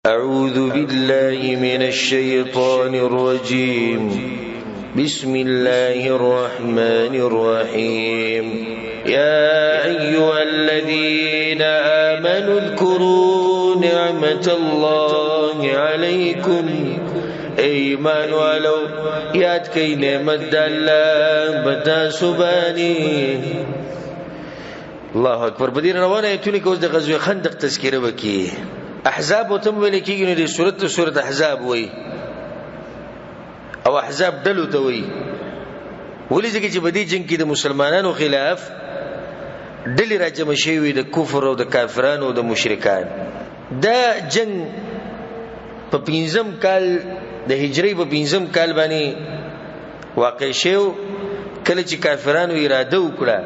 أعوذ بالله من الشيطان الرجيم. بسم الله الرحمن الرحيم. يا أيها الذين آمنوا اذكروا نعمة الله عليكم. ایمان والو یاد کئ نعمت د الله بتا سبانی. الله اکبر. په دې روانه ایتونو کې اوس د غزوه خندق تذکره وکړي. احزاب ورته هم ویل کېږي، نو دې سورت ته سورت احزاب وایي او احزاب ډلو ته وایي. ولې؟ ځکه چې په دې جنګ کې د مسلمانانو خلاف ډلې راجمع شوې وې، د کفر او د کافرانو او د مشرکان. دا جنګ په پنځم کال د هجري په پنځم کال باندې واقع شو، کله چې کافرانو اراده وکړه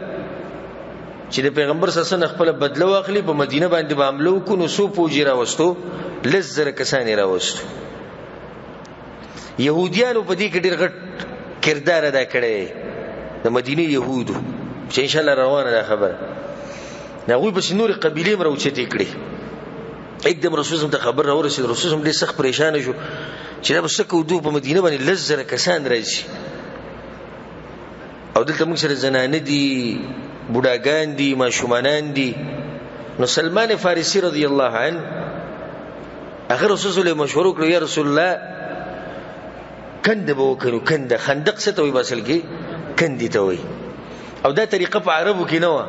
چې د پیغمبر صلی الله علیه وسلم خپله بدله واخلي، په مدینه باندې به حمله وکړو. نو څو فوجي راوستو؟ 10,000 کسان یې راوستو. یهودیانو په دې کې ډېر غټ کردار ادا کړی، د مدینې یهودو، چې انشاءالله روانه ده خبره. د هغوی پسې نورې قبیلې هم راوچتې کړې. اکدم رسول صلی ته خبر راورسېد. رسول صلی ډېر سخت پریشانه شو چې دا به څه کوو، دوی په مدینه باندې 10,000 کسان راځي او دلته موږ سره زنانه دي، بوډاګان دي، ماشومانان دي. نو سلمان فارسی رضی الله عنه هغه رسول صلی مشوره وکړه، یا رسول الله کنده به وکړو. کنده، خندق څه ته وایي؟ په اصل کې کندې ته وایي، او دا طریقه په عربو کې نه وه.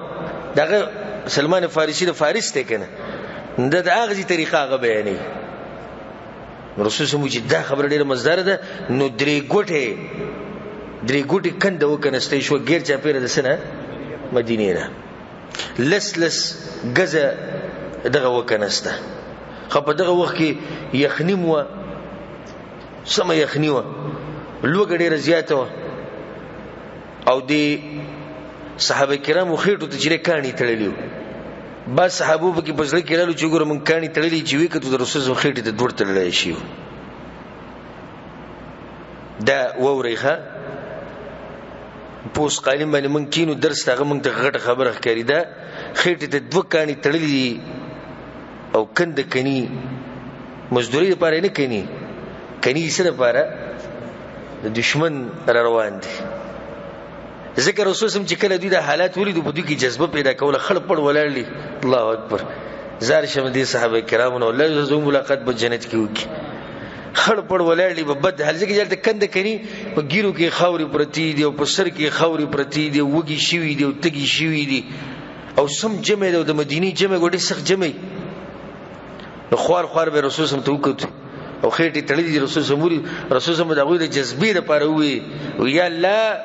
دغه سلمان فارسی د فارس دی که نه، دا د هغه ځای طریقه هغه بیانوي. رسول صلی چې دا خبره ډېره مزداره ده. نو درې ګوټې کنده وکنستې شوه ګیر چاپېره د څه نه، مدینې نه، لس لس ګزه دغه وکنسته. خو په دغه وخت کې یخني هم وه، سمه یخني وه، لوږه ډېره زیاته وه، او د صحابه کرامو خېټو ته چې کاڼي تړلي وو. بعض صحابو پکې په زړه کې رالو چې وګوره موږ کاڼي تړلي، چې ویې کتو د رسول صلی خېټې ته دوړ تړلی شي. دا واورئ ښه، پوس قالین باندې موږ کینو درس ته، هغه موږ ته غټه خبره ښکاري. دا خېټې ته دوه کاڼي تړلي دي او کنده کني، مزدوري لپاره یې نه کني، کني یې څه لپاره؟ د دښمن را روان دي. ځکه رسول سم چې کله دوی دا حالات ولیدو، په دوی کې جذبه پیدا کوله، خړ پړ ولاړ دي. الله اکبر. زار شم دې صحابه کرامو نه، الله زموږ ملاقات په جنت کې وکړي. خړ پړ ولاړ دي په بد حال، ځکه چې هلته کنده کني، په ګیرو کې خاورې پرتې دي او په سر کې خاورې پرتې دي، وږي شوي دي او تږي شوي دي، او سم جمع دی، او د مدینې جمع ګوډې سخت جمع. نو خوار خوار به رسول سم ته وکتو او خېټې تړلې دي. رسول سم ولید، رسول سم د هغوی د جذبې دپاره وویل، یا الله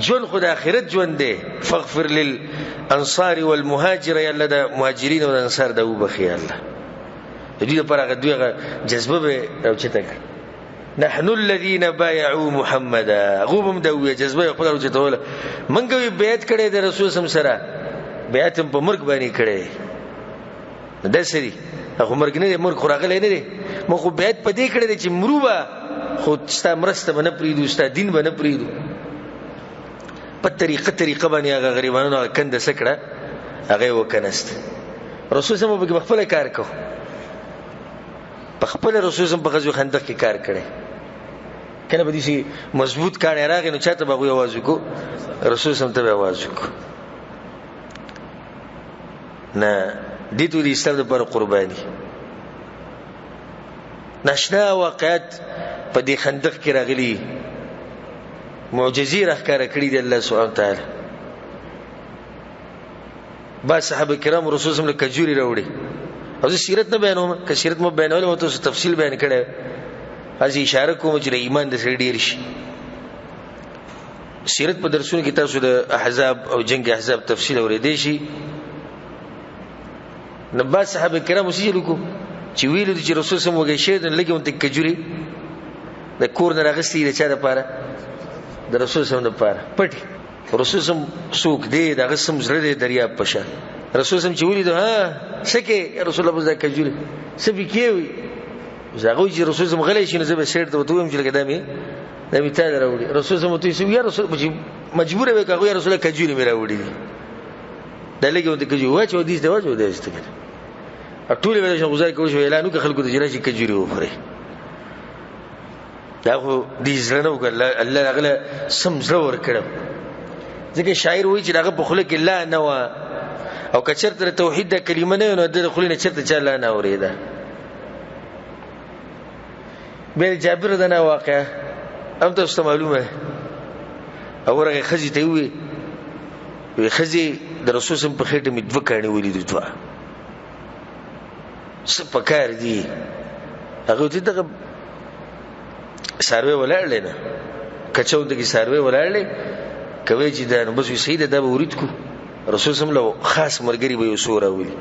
ژوند خو د آخرت ژوند دی، فاغفر للانصار والمهاجر، یا الله د مهاجرین او د انصار دا وبخښي یا الله. د دوی لپاره هغه دوی هغه جذبه به راوچته کړه. نحن الذین بایعوا محمدا، هغو به هم دا وویل، جذبه یې خپله راوچتوله. موږ یې بیعت کړی د رسول سم سره، بیعت هم په مرګ باندې کړی. دا څه دي؟ خو مرګ نه دی، مرګ خو راغلی نه دی، موږ خو بیعت په دې کړی دی چې مرو به، خو ستا مرسته به نه پرېږدو، ستا دین به نه پرېږدو. په طریقه طریقه باندې هغه غریبانو هغه کنده څه کړه، هغه یې وکنسته. رسول سم پکې په خپله کار کوو، په خپله رسول سم په غزوه خندق کې کار کړی. کله به داسې مضبوط کاڼی راغی، نو چا ته به هغوی اواز وکړو؟ رسول سم ته به اواز وکړو. نه، دې ته د اسلام دپاره قرباني. ناشنا واقعات په دې خندق کې راغلي، معجزې راښکاره کړي دي الله سبحانه وتعالی. بعض صحابه کرام رسول سم له کجوري راوړي. او زه سیرت نه بیانوم، که سیرت مو بیانولم ما تاسو تفصیل بیان کړی، هسې اشاره کوم چې د ایمان د سړي ډېر شي. سیرت په درسونو کې تاسو د احزاب او جنګ احزاب تفصیل اورېدی شي. نو بعض صحابه کرامو څه چل وکړو چې ویلو دي چې رسول سم وږی شوی دی، نو لږې غوندې کجوري د کور نه راغستې دي، د چا دپاره؟ د رسول سم دپاره پټې. رسول سم څوک دی، د هغه سم زړه دی دریاب په شان. رسول سم چې ولیدو، ها څه کوې یا رسول الله؟ بس دا کجوري څه پې کېوي؟ اوس هغه وایي چې رسول سم غلی شي، نو زه به سیټ ته ورته ووایم چې لکه دا مې تا له راوړي. رسول سم ورته وایي، یا رسول، چې مجبوره وي که هغه، یا رسول الله کجوري مې راوړي دي، دا لږې غوندې کجوري واچوه، دې ته واچوه، دې ته که نه. ټولې به داسې غوځار کې وشو، اعلان وکړه خلکو ته چې راشي کجوري وخورئ. دا خو دې زړه نه وکړ، الله هغه له سم زړه ورکړی. ځکه شاعر وایي چې د هغه په خوله کې لا نه وه، او که چېرته د توحید دا کلمه نه وي نو د ده خولې نه چېرته چا لا نه اورېده. بیا د جابر د نه واقعه هم تاسو ته معلومه ده. او ورغی ښځې ته یې وویل، وی ښځې د رسول صم په خېټه مې دوه کاڼي ولیدل، دوه څه پکار دي؟ هغه ورته دغه څاروی ولاړ دی نه، کچونده کې څاروی ولاړ دی، کوي چې دا نو بس وي صحیح ده، دا به ورید کړو. رسول صم له خاص ملګري به یو څو راولي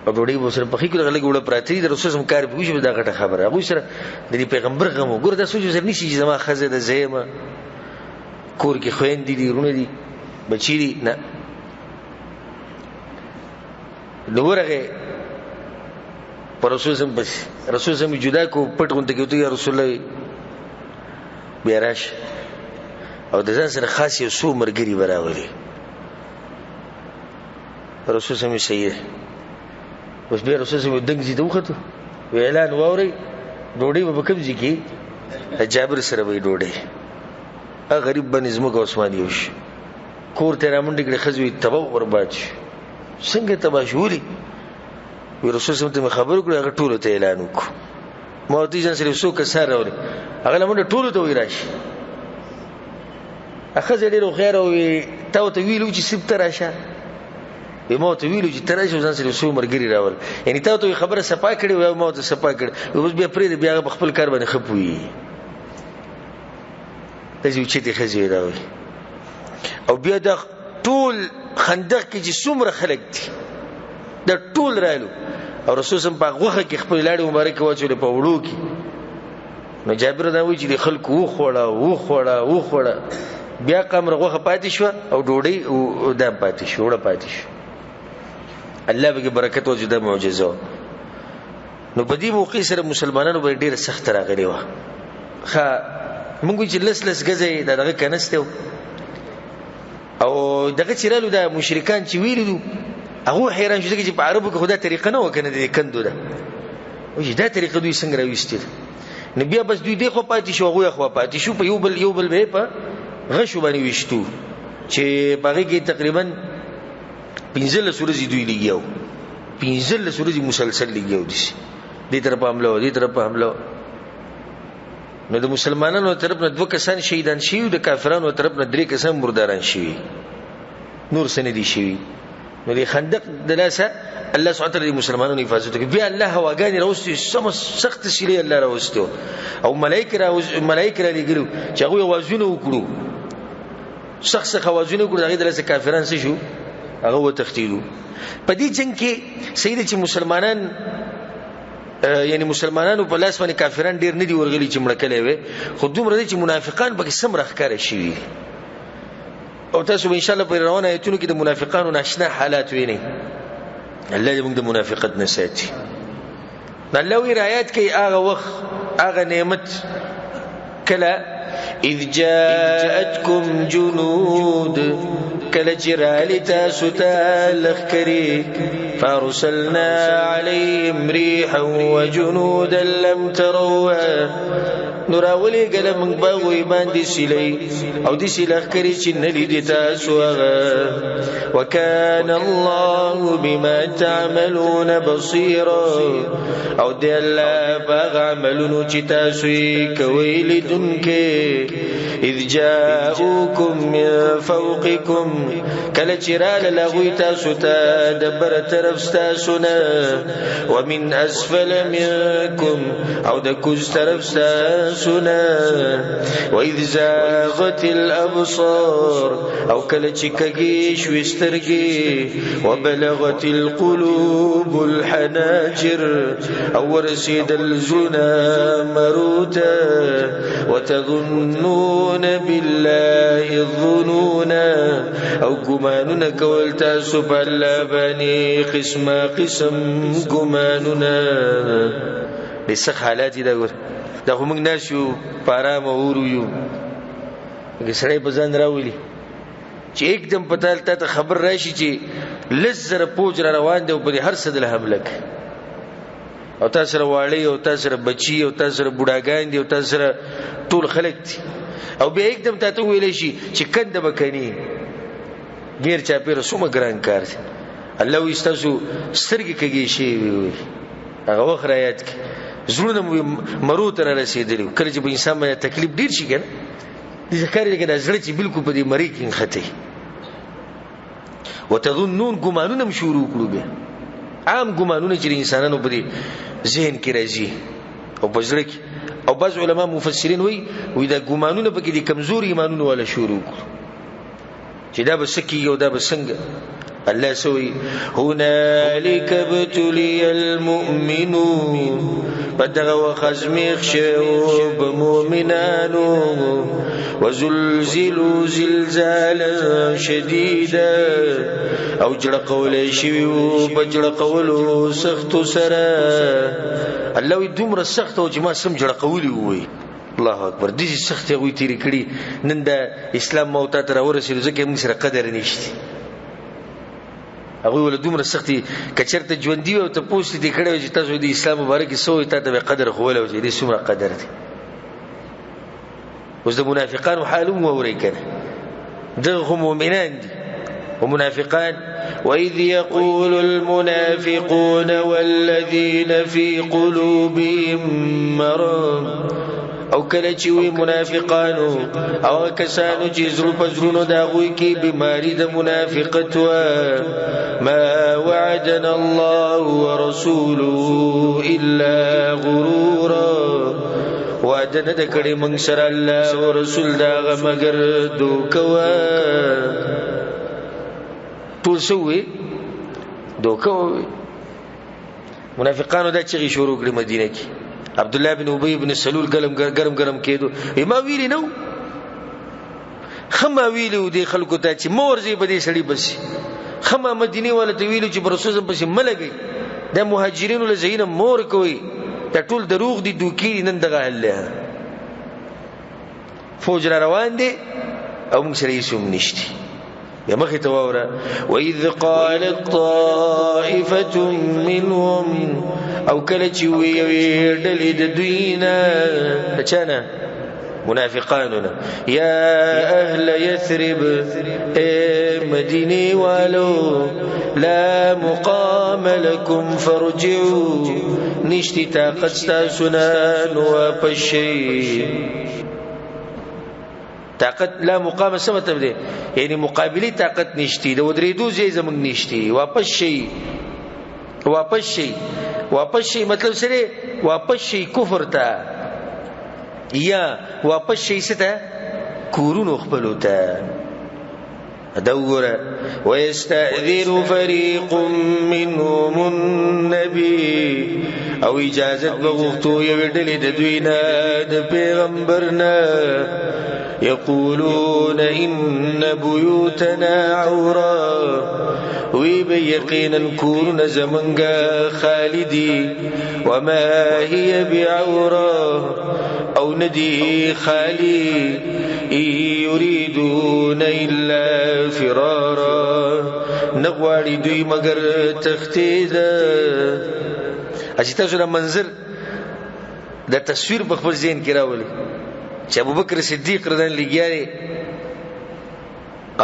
او ډوډۍ به سره پخې کړو، هغه لږ اوړه پراته دي، د رسول صم کار پوه شي، دا غټه خبره. هغوی سره د دې پیغمبر غم و. ګوره دا سوچ سره نشي چې زما ښځه ده، زه یم، کور کې خویندې دي، وروڼه دي، بچي دي، نه. نو ورغی پر رسول صم پسې، رسول صم جدا کو، پټ غونته کې ورته یا رسول الله بیا راشه، او د ځان سره خاص یو څو ملګري به راولي. رسول صم یې صحیح دی. اوس بیا رسول صم دنګ ځای ته وختو، وی اعلان واورئ، ډوډۍ به په کوم ځای کې؟ د جابر سره به یې ډوډۍ. هغه غریب باندې ځمکه اسمان یو شي. کور ته یې رامنډې کړې، ښځې وایي تباه و برباد شو. څنګه تباه شو؟ ولې؟ وی رسول صم ته مې خبر وکړه، هغه ټولو ته اعلان وکړو. ما ورته ځان سره څو کسان راولي، هغه له مونږ ټولو ته وایي راشي. ښځه ډېره هوښیاره وي، تا ورته ویلي وو چې صرف ته راشه. وی ما ورته ویلي چې ته راشه، ځان سره څو ملګري راول، یعنې تا ورته خبره صفا کړې وه، ما ورته صفا کړې. وی اوس بیا پرېږده، بیا هغه په خپل کار باندې ښه پوهېږي. داسې اوچتې ښځې وې دا وایي. او بیا دا ټول خندق کې چې څومره خلک دي دا ټول رالو، او رسول صم په غوښه کې خپلې لاړې مبارکې واچولې په وړو کې. نو جابر دا وایي چې د خلکو وخوړه وخوړه وخوړه، بیا قمر غوښه پاتې شوه او ډوډۍ دا پاتې شوه، اوړه پاتې شوه. الله به کې برکت واچوي، دا معجزه وه. نو په دې موقع سره مسلمانانو باندې ډېره سخته راغلې وه. ښه موږ چې لس لس ګزه یې دا دغه کنستی و، او دغه چې رالو دا مشرکان چې ویلي دو هغو حیران شو، ځکه چې په عربو کې خو دا طریقه نه وه که نه، د دې کندو ده، وایي چې دا طریقه دوی څنګه راویستې ده. نو بیا بس دوی دې خوا پاتې شو، هغوی خوا پاتې شو، په یو بل یو بل به یې په غشو باندې ویشتو، چې په هغې کې تقریبا 15 ورځې دوی لګیا وو، 15 ورځې مسلسل لګیا وو، داسې دې طرف حمله وه، دې طرف حمله وه. نو د مسلمانانو طرف نه 2 کسان شهیدان شوي، د کافرانو طرف نه 3 کسان مرداران شوي، نور څه نه دي شوي. نو د خندق د لاسه الله سبحانه وتعالی د مسلمانانو حفاظت وکړي. بیا الله هواګانې راوستې، سمه سخته سیلۍ الله راوستې او ملایک رالیږلي چې هغوی اوازونه وکړو، سخت سخت اوازونه وکړو، د هغې د لاسه کافران څه شو، هغه وتښتېدو. په دې جنګ کې صحیح ده چې مسلمانان، یعنی مسلمانانو په لاس باندې کافران ډېر نه دي ورغلي چې مړه کړی وي، خو دومره دی چې منافقان پکې سم راښکاره شوي دي. او تاسو به انشاءالله په روانو آیتونو کې د منافقانو ناشنا حالات وینئ. الله دې موږ د منافقت نه ساتي. الله وی رعایت کوي هغه وخت هغه نعمت کله اذ جاءتكم جنود، کله چې راغلي تاسو ته لښکرې، فارسلنا عليهم ريحا وجنودا لم تروها، نو راولېږله موږ به هغوی باندې سیلۍ او داسې لښکرې چې نه لیدې تاسو هغه. وکان الله بما تعملون بصیرا، او دی الله په هغه عملونو چې تاسو یې کوئ لیدونکی. اذ جاءوکم من فوقکم، کله چې رالل هغوی تاسو ته د بره طرف ستاسو نه، ومن اسفل منکم، او د کوز طرف ستاسو نه، واذ زاغت الابصار، او کله چې کږې شوې سترګې، وبلغت القلوب الحناجر، او ورسېدل زړونه مرو ته، وتظنون بالله الظنون، او ګمانونه کول تاسو په الله باندې قسمه قسم ګمانونه. ډېر سخت حالات دي دا. ګوره دا خو موږ ناست یو په ارامه اورو یو، که سړی په ځان راولي چې یکدم په تا ته خبر راشي چې 10,000 پوج را روان دی او په دې هر څه دله حمله کوي، او تا سره واړی او تا سره بچي او تا سره بوډاګان دي او تا سره ټول خلک دي، او بیا یکدم تا ته وویلی شي چې کنده به کني، ګیر چاپېره څومره ګران کار دی. الله وایي ستاسو سترګې کږې شوې وي، هغه وخت را یاد کړي، زړونه مو مرو ته را رسېدلي وو. کله چې په انسان باندې تکلیف ډېر شي که نه، داسې ښکاري لکه دا زړه چې بالکل په دې مرۍ کې نښتی. وتظنون ګمانونه هم شروع کړو، بیا عام ګمانونه چې د انسانانو په دې ذهن کې راځي او په زړه کې. او بعض علما مفسرین وایي، وایي دا ګمانونه پکې د کمزوري ایمانونو والا شروع کړو چې دا به څه کېږي او دا به څنګه. الله څه وایي؟ هنالک ابتلي المؤمنون، په دغه وخت ازمېښت شوی و په مؤمنانو، وزلزلوا زلزالا شدیدا، او جړقولی شوي وو په جړقولو سختو سره. الله وایي دومره سخت و چې ما سم جړقولي ووایي. الله اکبر، داسې سختې هغوی تېرې کړي. نن د اسلام ما او تا ته راورسېدو ځکه یې موږ سره قدر نشته. هغوی وله دومره سختې، که چېرته ژوندي وي او تپوس دې کړی وي چې تاسو د اسلام مبارک څه وایي، تا ته به قدر ښوولی وي چې دې څومره قدر دی. اوس د منافقانو حال هم واورئ که نه، دغه خو مؤمنان دي ومنافقان. وإذ يقول المنافقون والذين في قلوبهم مرض، او کله چې وي منافقانو او کسانو چې زړه په زړونو د هغوی کې بیماري د منافقت وه، ما وعدنا الله ورسوله إلا غرورا، وعده نه ده کړې موږ سره الله او رسول د هغه مګر دوکه وه. ټول څه ووایي؟ دوکه ووایي. منافقانو دا چغې شروع کړې مدینه کې. عبدالله بن ابی بن سلول ګرم ګرم ګرم کېدو، ما ویلي نه وو، ښه ما ویلي وو دې خلکو ته چې مه ورځئ په دې سړي پسې، ښه ما مدینې والا ته ویلي چې پر رسول پسې مه لګئ، دا مهاجرینو له ځایونه مه ورکوئ، دا ټول دروغ دي، دوکې دي. نن دغه حل دی، فوج را روان دی او موږ سره هېڅ هم نشته. بیا مخې ته واوره، وإذ قالت طائفة منهم، او کله چې وي یوې ډلې د دوی نه، د چا نه؟ منافقانو نه، یا اهل یثرب، ای مدینې والو، لا مقام لکم فارجعوا، نشتی طاقت ستاسو نه نو واپس شئ. طاقت لا مقام څه مطلب دی؟ یعنی مقابلې طاقت نشتی، د ودرېدو ځای زموږ نشتی، واپس شئ، واپس شئ، واپس شئ. مطلب څه دی؟ واپس شئ کفر ته، یا واپس شئ څه ته؟ کورونو خپلو ته. دا وګوره، ويستأذن فريق منهم النبي، او اجازت به غوښتو یوې ډلې د دوی نه د پیغمبر نه، یقولون ان بیوتنا عورا، وی به یقینا کورونه زمونږ خالي دي، وما هي بعورا، او نه دي خالي، یریدون الا فرارا، نه غواړي دوی مګر تښتېده. چې تاسو دا منظر دا تصویر په خپل ذهن کې راولي چې ابوبکر صدیق رضی الله لګیا دی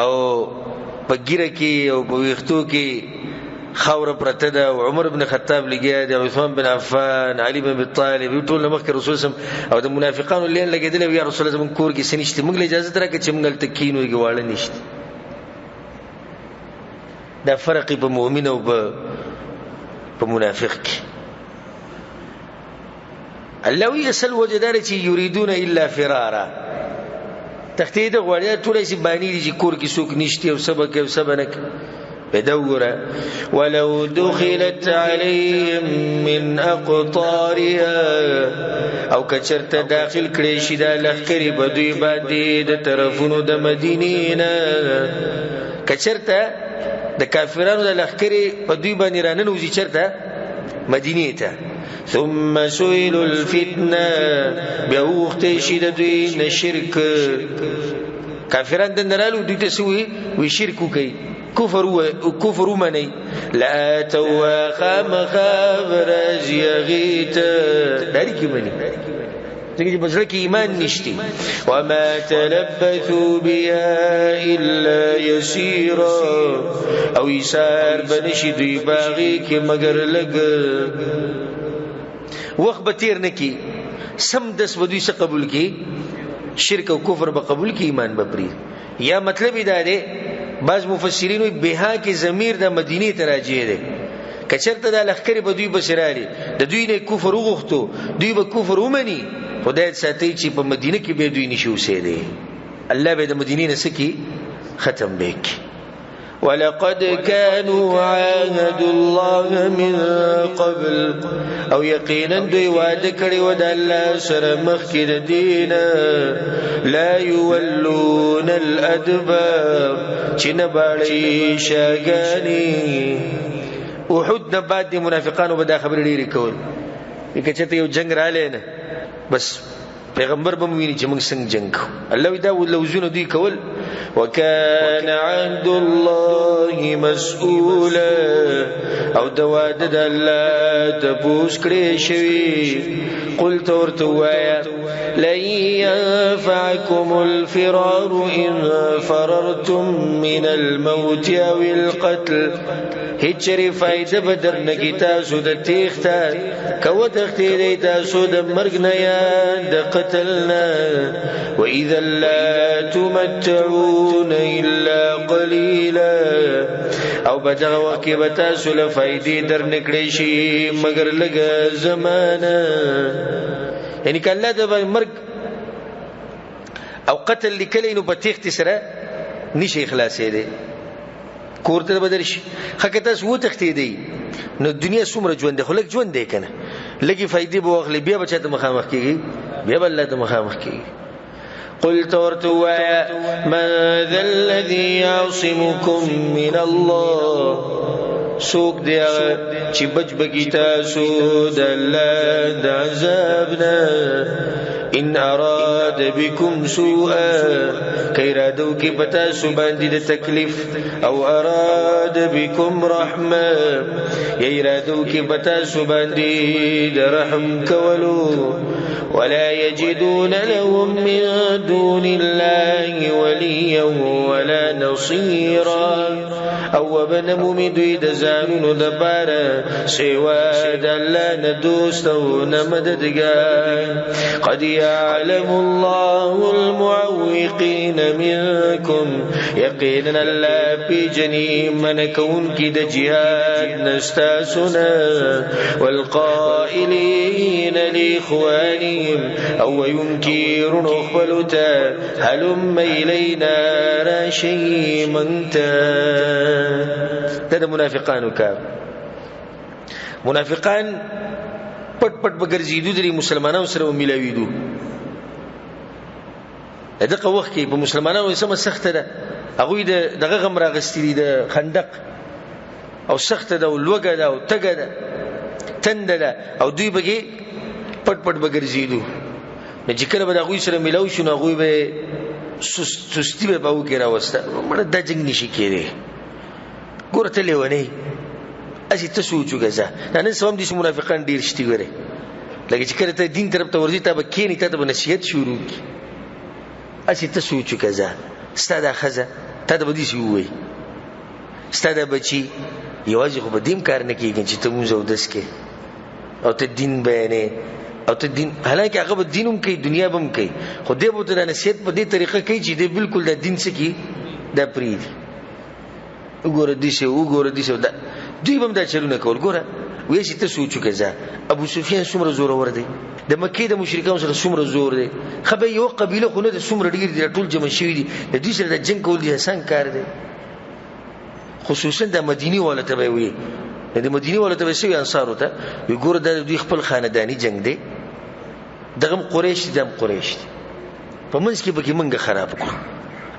او په ږیره کې او په ویښتو کې خاوره پرته ده، او عمر بن خطاب لګیا دی، عثمان بن عفان، علي بن ابي طالب، ټول مخکې رسول سم، او د منافقانو لین لګېدلی وو، یا رسول الله زموږ کور کې څه نشته، موږ له اجازه راکړه چې موږ هلته کښېنو، کې واړه نشته. دا فرق په مؤمن او په منافق کې. الله وی اصل وجه دا چې یریدون الا فرارا، تښتېده غواړي، دا ټول داسې بانې دي چې کور کې څوک نشته او څه به کوي او څه به نه کوي. پیدا وګوره، ولو دخلت عليهم من اقطارها، او که چېرته داخل کړی شي دا لښکرې په دوی باندې د طرفونو د مدینې نه، که چېرته د کافرانو د لښکرې په دوی باندې راننوځي چېرته؟ مدینې ته. ثم سئلوا الفتنة، بیا وغوښتی شي د دوی نه شرک. کافران دننه رالو، دوی ته څه ووایي؟ وایي شرک وکړئ، کفر ومنئ. لآتوا خامخا به راځي هغې ته، ډایرک یې مني ځکه چې په زړه کې ایمان نشته. وما تلبثوا بها الا یسیرا، او ایثار به نشي دوی په هغې کې مګر لږ وخت به تېر نه کړي، سمدست به دوی څه قبول کړي؟ شرک او کفر به قبول کړي، ایمان به پرېږدي. یا مطلب یې دا دی، بعض مفسرین وایي بها کې ضمیر د مدینې ته راجع دی، که چېرته دا لښکرې به دوی پسې رالي، د دوی نه کفر وغوښتو، دوی به کفر ومني، خدای ساتي چې په مدینه کې به دوی نشي اوسېدی، الله به د مدینې نه څه کړي؟ ختم به یې کړي. ولقد كانوا عاهدوا الله من قبل، او یقینا دوی وعده کړې وه د الله سره مخکې د دې نه، لا یولون الادبار، چې نه باړوي شاګانې. احد نه بعد د منافقانو به دا خبرې ډېرې کول، که چېرته یو جنګ رالی نه، بس پیغمبر به مو ویني چې موږ څنګه جنګ کوو. الله وایي دا لوزونه دوی کول. وکان عهد الله مسؤولا، او د وعده د الله تپوس کړی شوی. قلت ورته ووایه لن ينفعكم الفرار إن فررتم من الموت أو القتل، هیڅ چېرې فایده به درنه کړي تاسو د تېښته، که وتښتېدئ تاسو د مرګ نه یا د قتل نه. وإذا لا تمتعون إلا قليلا، او په دغه وخت کې به تاسو له فایدې درنه کړی شي مګر لږه زمانه. یعنی که الله د مرګ او قتل لیکلی نو په تېښتې سره نشي خلاصېدی، کور ته به درشي. ښه که تاسو وتښتېدئ نو دنیا څومره ژوند دی، خو لږ ژوند دی که نه، لږې فایدې به واخلې، بیا به چا ته مخامخ کېږي؟ بیا به الله ته مخامخ کېږي. قلت ورته ووایه من ذا الذي يعصمكم من الله، څوک دی هغه چې بچ به کړي تاسو د الله د عذاب نه؟ ان اراد بكم سوءا، که اراده وکړي په تاسو باندې د تکلیف، او اراد بكم رحمه، یا اراده وکړي په تاسو باندې د رحم کولو. ولا يجدون لهم من دون الله وليا ولا نصيرا، او به نه مومي دوی د ځانونو دپاره سوا د الله نه دوست او نه مددګار. قد يعلم الله المعوقين منكم، یقینا الله پېژني منع کوونکي د جهاد نه ستاسو نه، والقائلين لإخوانهم، او ویونکي وروڼو خپلو ته هلم إلينا راشئ موږ ته. دا د منافقانو کار. منافقان پټ پټ به ګرځېدو، د مسلمانانو سره به میلاوېدو. دغه وخت کې په مسلمانانو یې سمه سخته ده، هغوی د دغه غم راغستي دي، د خندق، او سخته ده او لوږه ده او تږه ده، تنده ده، او دوی به کې پټ پټ به ګرځېدو. نو چې کله به د هغوی سره میلاو شو، نو هغوی به سستي به په هغو کې راوسته، مړه دا جنګ نشي کېدی، ګوره ته لېونی هسې ته سوچ وکړه ځه. دا نن سبا هم داسې منافقان ډېر شتي، ګورې لکه چې کله ته دین طرف ته ورځې، تا به کښېني، تا ته به نصیحت شروع کړي، هسې ته سوچ وکړه ځه، ستا دا ښځه تا ته به داسې ووایي، ستا دا بچي، یوازې خو به دې هم کار نه کېږي چې ته لمونځ اودس کړې او ته دین بیانې او ته دین، حالانکه هغه به دین هم کوي، دنیا به هم کوي، خو دی به ورته دا نصیحت په دې طریقه کوي چې دی بالکل دا دین څه کړي، دا پرېږدي. وګوره داسې، وګوره داسې، دا دوی به هم دا چلونه کول. ګوره وایي چې ته سوچ وکړه ځه، ابو سفیان څومره زورور دی، د مکې د مشرکانو سره څومره زور دی، ښه به یوه قبیله خو نه ده، څومره ډېر دي، ټول جمع شوي دي، د دوی سره د جنګ کول دي اسان کار دی. خصوصا د مدینې والا ته به یې ویل، د مدینې والا ته به یې څه ویل، انصارو ته وایي ګوره دا د دوی خپل خانداني جنګ دی، دغه هم قریش دي، دا هم قریش دي، په منځ کې پکې موږ خراب کړو.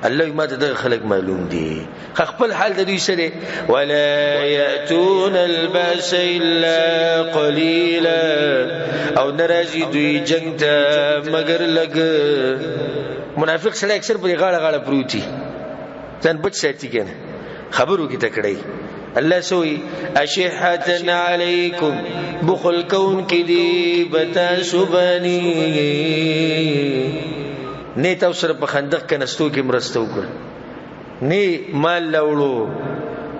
الله وایي ما ته دغه خلک معلوم دي، خپل حال د دوی څه دی، ولا یأتون البأس الا قلیلا، او نه راځي دوی جنګ ته مګر لږ. منافق سړی اکثر په غاړه غاړه پروت وي، ځان بچ ساتي که نه، خبرو کې تکړه. الله سوی اشحتن علیکم، بخل کون کې دي بتاسو باندې، نه تاسو سره په خندق کې نستو کې مرسته وکړه، نه مال لاوړو،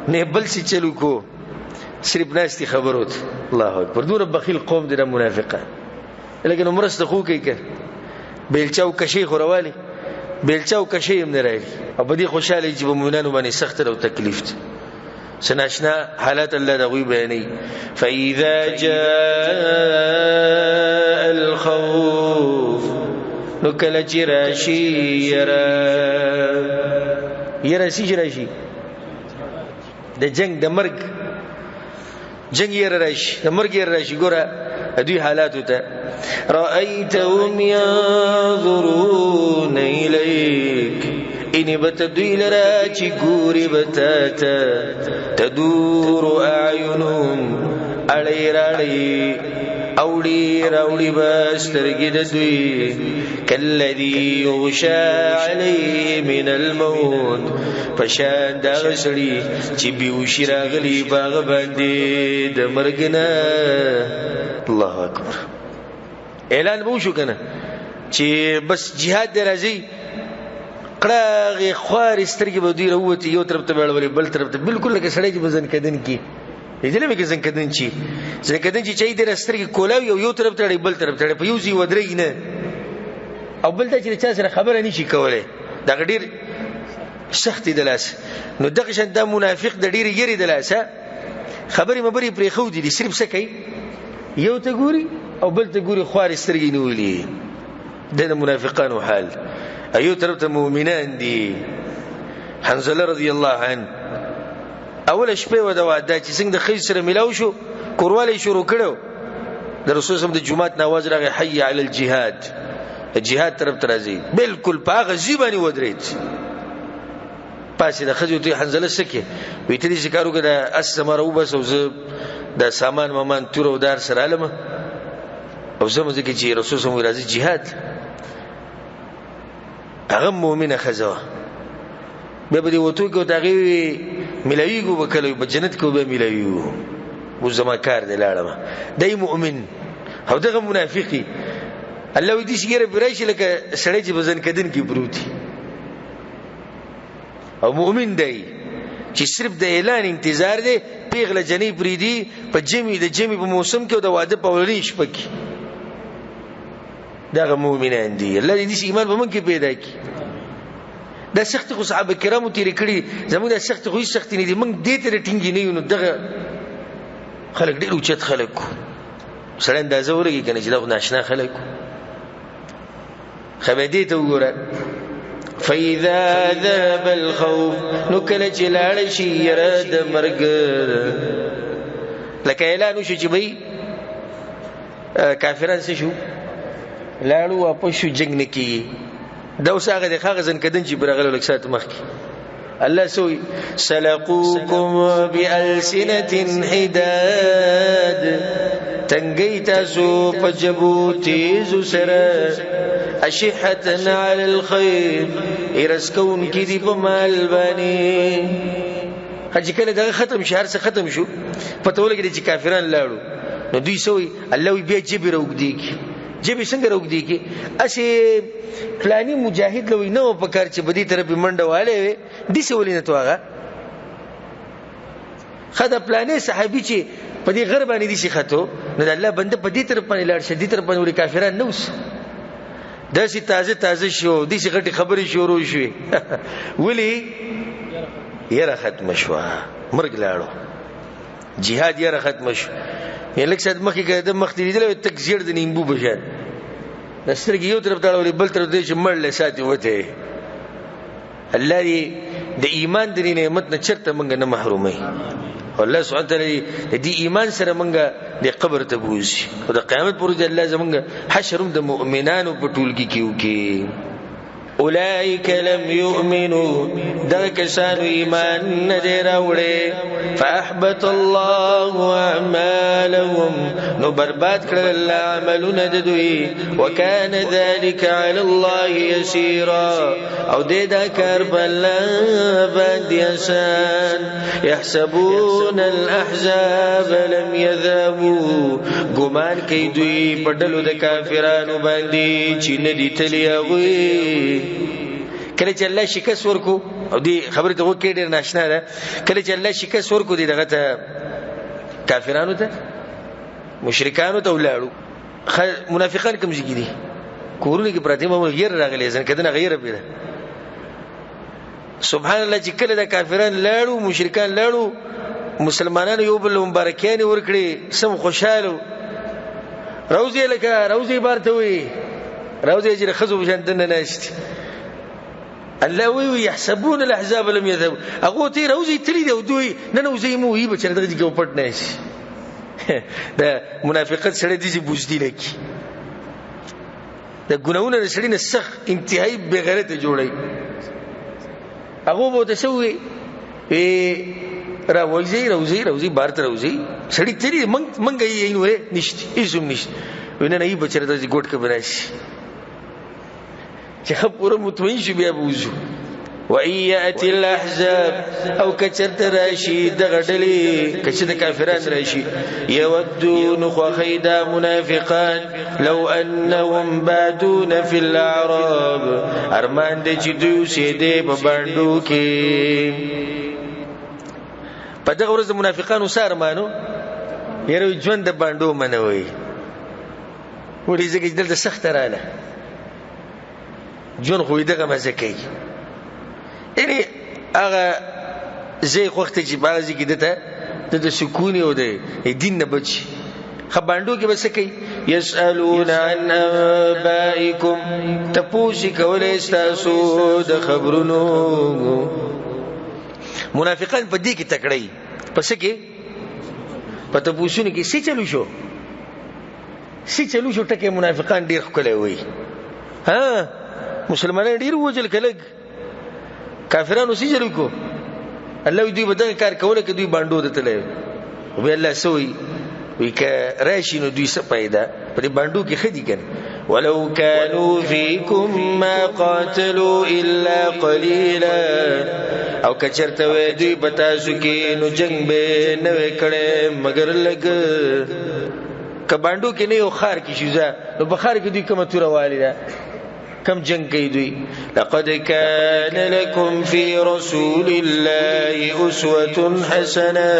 نه بل څه چلو کو، صرف ناستې خبرو ته. الله اکبر، دومره بخیل قوم دی دا منافقان. لیکن مرسته خو کوي که بیلچه او کشۍ خو راوالي، بیلچه او کشۍ هم نه راوړي، او په دې خوشحاله چې په مؤمنانو باندې سخت او تکلیف دی. څه ناشنا حالات الله د هغوی بیانوي. فإذا جاء الخوف، نو کله چې راشي یره، یره څه چې راشي؟ د جنګ د مرګ جنګ یره راشي، د مرګ یره راشي. ګوره دوی حالاتو ته، رأيتهم ينظرون إليك، إني بتدوی لرا چې ګوري به تا ته، تدور أعينهم، اړی راړی اوړي راوړي به سترګې د دوی، کالذي یغشا علیه من الموت، په شان د هغه سړي چې بېهوشي راغلي په هغه باندې د مرګ نه. الله اکبر. اعلان به وشو که نه چې بس جهاد دی راځي، کړهغې خوارې سترګې به دوی راووتې، یو طرف ته به اړولې بل طرف ته، بالکل لکه سړی چې به ځنکدن کي، لیدلې مې که ځنکدن چي، ځنکدن چې چای دې سترګې کولاوي او یو طرف ته اړوي بل طرف ته اړوي، په یو ځای ودرېږي نه. او بل دا چې د چا سره خبره نه شي کولی، دغه ډېر سخت دی د لاسه. نو دغه شان دا منافق د ډېرې یرې د لاسه خبرې مبرې پرېښودې دي، صرف څه کوي، یو ته ګوري او بل ته ګوري، خوارې سترګې نیولي. دا د منافقانو حال. یو طرف ته مؤمنان دي. حنظله رضی الله عنه اوله شپه وه د واده چې څنګه د ښځې سره میلاو شو، کوروالی یې شروع کړی، د رسول صم د جومات نه اواز راغی، حي علی الجهاد، جهاد طرف ته راځي، بالکل په هغه ځای باندې ودرېد. پاسې د ښځې ورته حنظله څه کې؟ وایي ته داسې کار وکړه، د اس زما راوباسه او زه د سامان مامان توره او دار سره علمه او زه مو ځکه چې رسول صم وایي راځي جهاد. هغه مؤمنه ښځه وه. بیا په دې وتو کې ورته هغې وویل میلاویږو به کله، په جنت کې به میلاویږو، اوس زما کار دی لاړم. دی مؤمن او دغه منافقي. الله وایي داسې یره پرې راشي لکه سړی چې په ځنکدن کې پروت وي. او مؤمن دی چې صرف د اعلان انتظار دی، پیغله جنۍ پرېږدي په جمع، د جمع په موسم کې او د واده په اولنۍ شپه کې. دغه مؤمنان دي. الله دې داسې ایمان په موږ کې پیدا کړي. دا سختې خو صحابه کرامو تېرې کړي، زموږ دا سختې خو هېڅ سختې نه دي، موږ دې ته ټینګې نه یو. نو دغه خلک ډېر اوچت خلک وو، سړی اندازه ولګي که نه چې دا خو ناشنا خلک وو. ښه بیا دې ته وګوره، فإذا ذهب الخوف، نو کله چې لاړه شي یره د مرګ، لکه اعلان وشو چې بھئی کافران څه شو، لاړو واپس شو، جنګ نه کېږي. دا اوس هغه دی هغه ځنکدن چې پر راغلی لږ ساعت مخکې. الله سوی سلقوکم بألسنة حداد، تنګی تاسو په ژبو تیزو سره، اشحة علی الخیر، حرص کوونکي دي په مال باندې. چې کله دغه ختم شي، هر څه ختم شو، پته ولګېده چې کافران لاړو، نو دوی څه وایي؟ الله وایي بیا ژبې راوږدې کړي. ژبې څنګه راوږدې کړي؟ هسې فلاني مجاهد له وایي نه وه په کار چې په دې طرف یې منډه وهلې وې، داسې ولې نه ته هغه ښه د فلاني صحابي چې په دې غر باندې داسې ختو، نو د الله بنده په دې طرف باندې لاړ شه، دې طرف باندې ولې کافران نه اوسي؟ داسې تازه تازه شو، داسې غټې خبرې شروع شوې. ولې؟ یره ختمه شوه، مرګ لاړو، جهاد یره ختمه شو. یعنې لږ ساعت مخکې که د مخ دې لیدلی وای، تک زیړ د نیمبو په شان، د سترګې یو طرف ته اړولې بل طرف ته چې مړ له ساتې وتی. الله دې د ایمان د دې نعمت نه چېرته موږ نه محروموي. الله سبحانه وتعالی د دې ایمان سره موږ د قبر ته بوځي، او د قیامت پر ورځ الله زموږ حشر هم د مؤمنانو په ټولګي کې وکړي. اولئک لم یؤمنو، دغه کسانو ایمان نه دی راوړی. فاحبط الله اعمالهم، نو برباد کړل الله عملونه د دوی. وکان ذلک علی الله یسیرا، او دې دا کار په الله باندې آسان. يحسبون الاحزاب لم يذهبوا، ګمان کوي دوی په ډلو د کافرانو باندې چې نه دي تللي هغوی. کله چې الله شکست ورکو، او دې خبرې ته وکړې ډېر ناشنا ده. کله چې الله شکست ورکو دې دغه ته کافرانو ته مشرکانو ته ولاړو. منافقان کوم ځای کې دي؟ کورونه کې پراته، ما غیر راغلي ځن کدنه غیر پیدا. سبحان الله، چې کله د کافران لاړو مشرکان لاړو، مسلمانانو یو بل مبارکیانې ورکړې، سم خوشحالو. روزې لکه روزې بارته وي، روزې چې د ښځو په شان دننه ناست. الله وی يحسبون الاحزاب لم يذهبوا، هغو ته روزې تللي دي او دوی نه نوځي مو وي به چې دغه ځای کې پټ نه شي. د منافقت سړی داسې بزدله کړي، د ګناهونو د سړي نه سخت انتهایي بېغیرته جوړوي. هغو به ورته څه ووایي؟ راوځئ راوځئ راوځئ بهر ته راوځئ، سړي تللي دي، موږ یې عین ولې نشته، هېڅ هم نشته. وایي نه نه یي به چېرې داسې ګوټ کې به راشي چې ښه پوره مطمئن شو بیا به وځو. وَإِنْ يَأْتِ الْأَحْزَابُ، او که چېرته راشي دغه ډلې، که چېرته کافران راشي، یودو نو خوښوي دا منافقان لو انهم بادون فی الاعراب، ارمان دی چې دوی اوسېدی په بانډو کې. په دغه ورځ د منافقانو څه ارمان و؟ یاره وایي ژوند د بانډو منه وایي، ولې؟ ځکه چې دلته سخته راله، ژوند خو یې دغه مزه کوي. یعنې هغه ځای خوښ دی چې په هغه ځای کې ده ته ده سکون او د دین نه بچ شي. ښه بانډو کې به څه کوي؟ یسألون عن انبائکم، تپوس یې کولی ستاسو د خبرونو. منافقان په دې کې تکړه وي، په څه کې؟ په تپوسونو کې. څه چلو شو؟ څه چلو شو؟ ټکی منافقان ډېر ښکلی وایي. ها مسلمانان ډېر ووژل که لږ؟ کافرانو څه چلو کو؟ الله وایي دوی به دغه کار کوله که دوی بانډو ته تللی وي. خو بیا الله څه وایي؟ وایي که راشي نو دوی څه پیدا په دې بانډو کې ښه دي که نه؟ ولو كانوا فيكم ما قاتلوا إلا قليلا، او که چېرته وی دوی په تاسو کې نو جنګ به نه وی کړی مګر لږ. که بانډو کې نه یو ښار کې شي ځه، نو په ښار کې دوی کومه توره والي ده، کم جنگ کوي دوی؟ لقد كان لكم في رسول الله اسوة حسنة،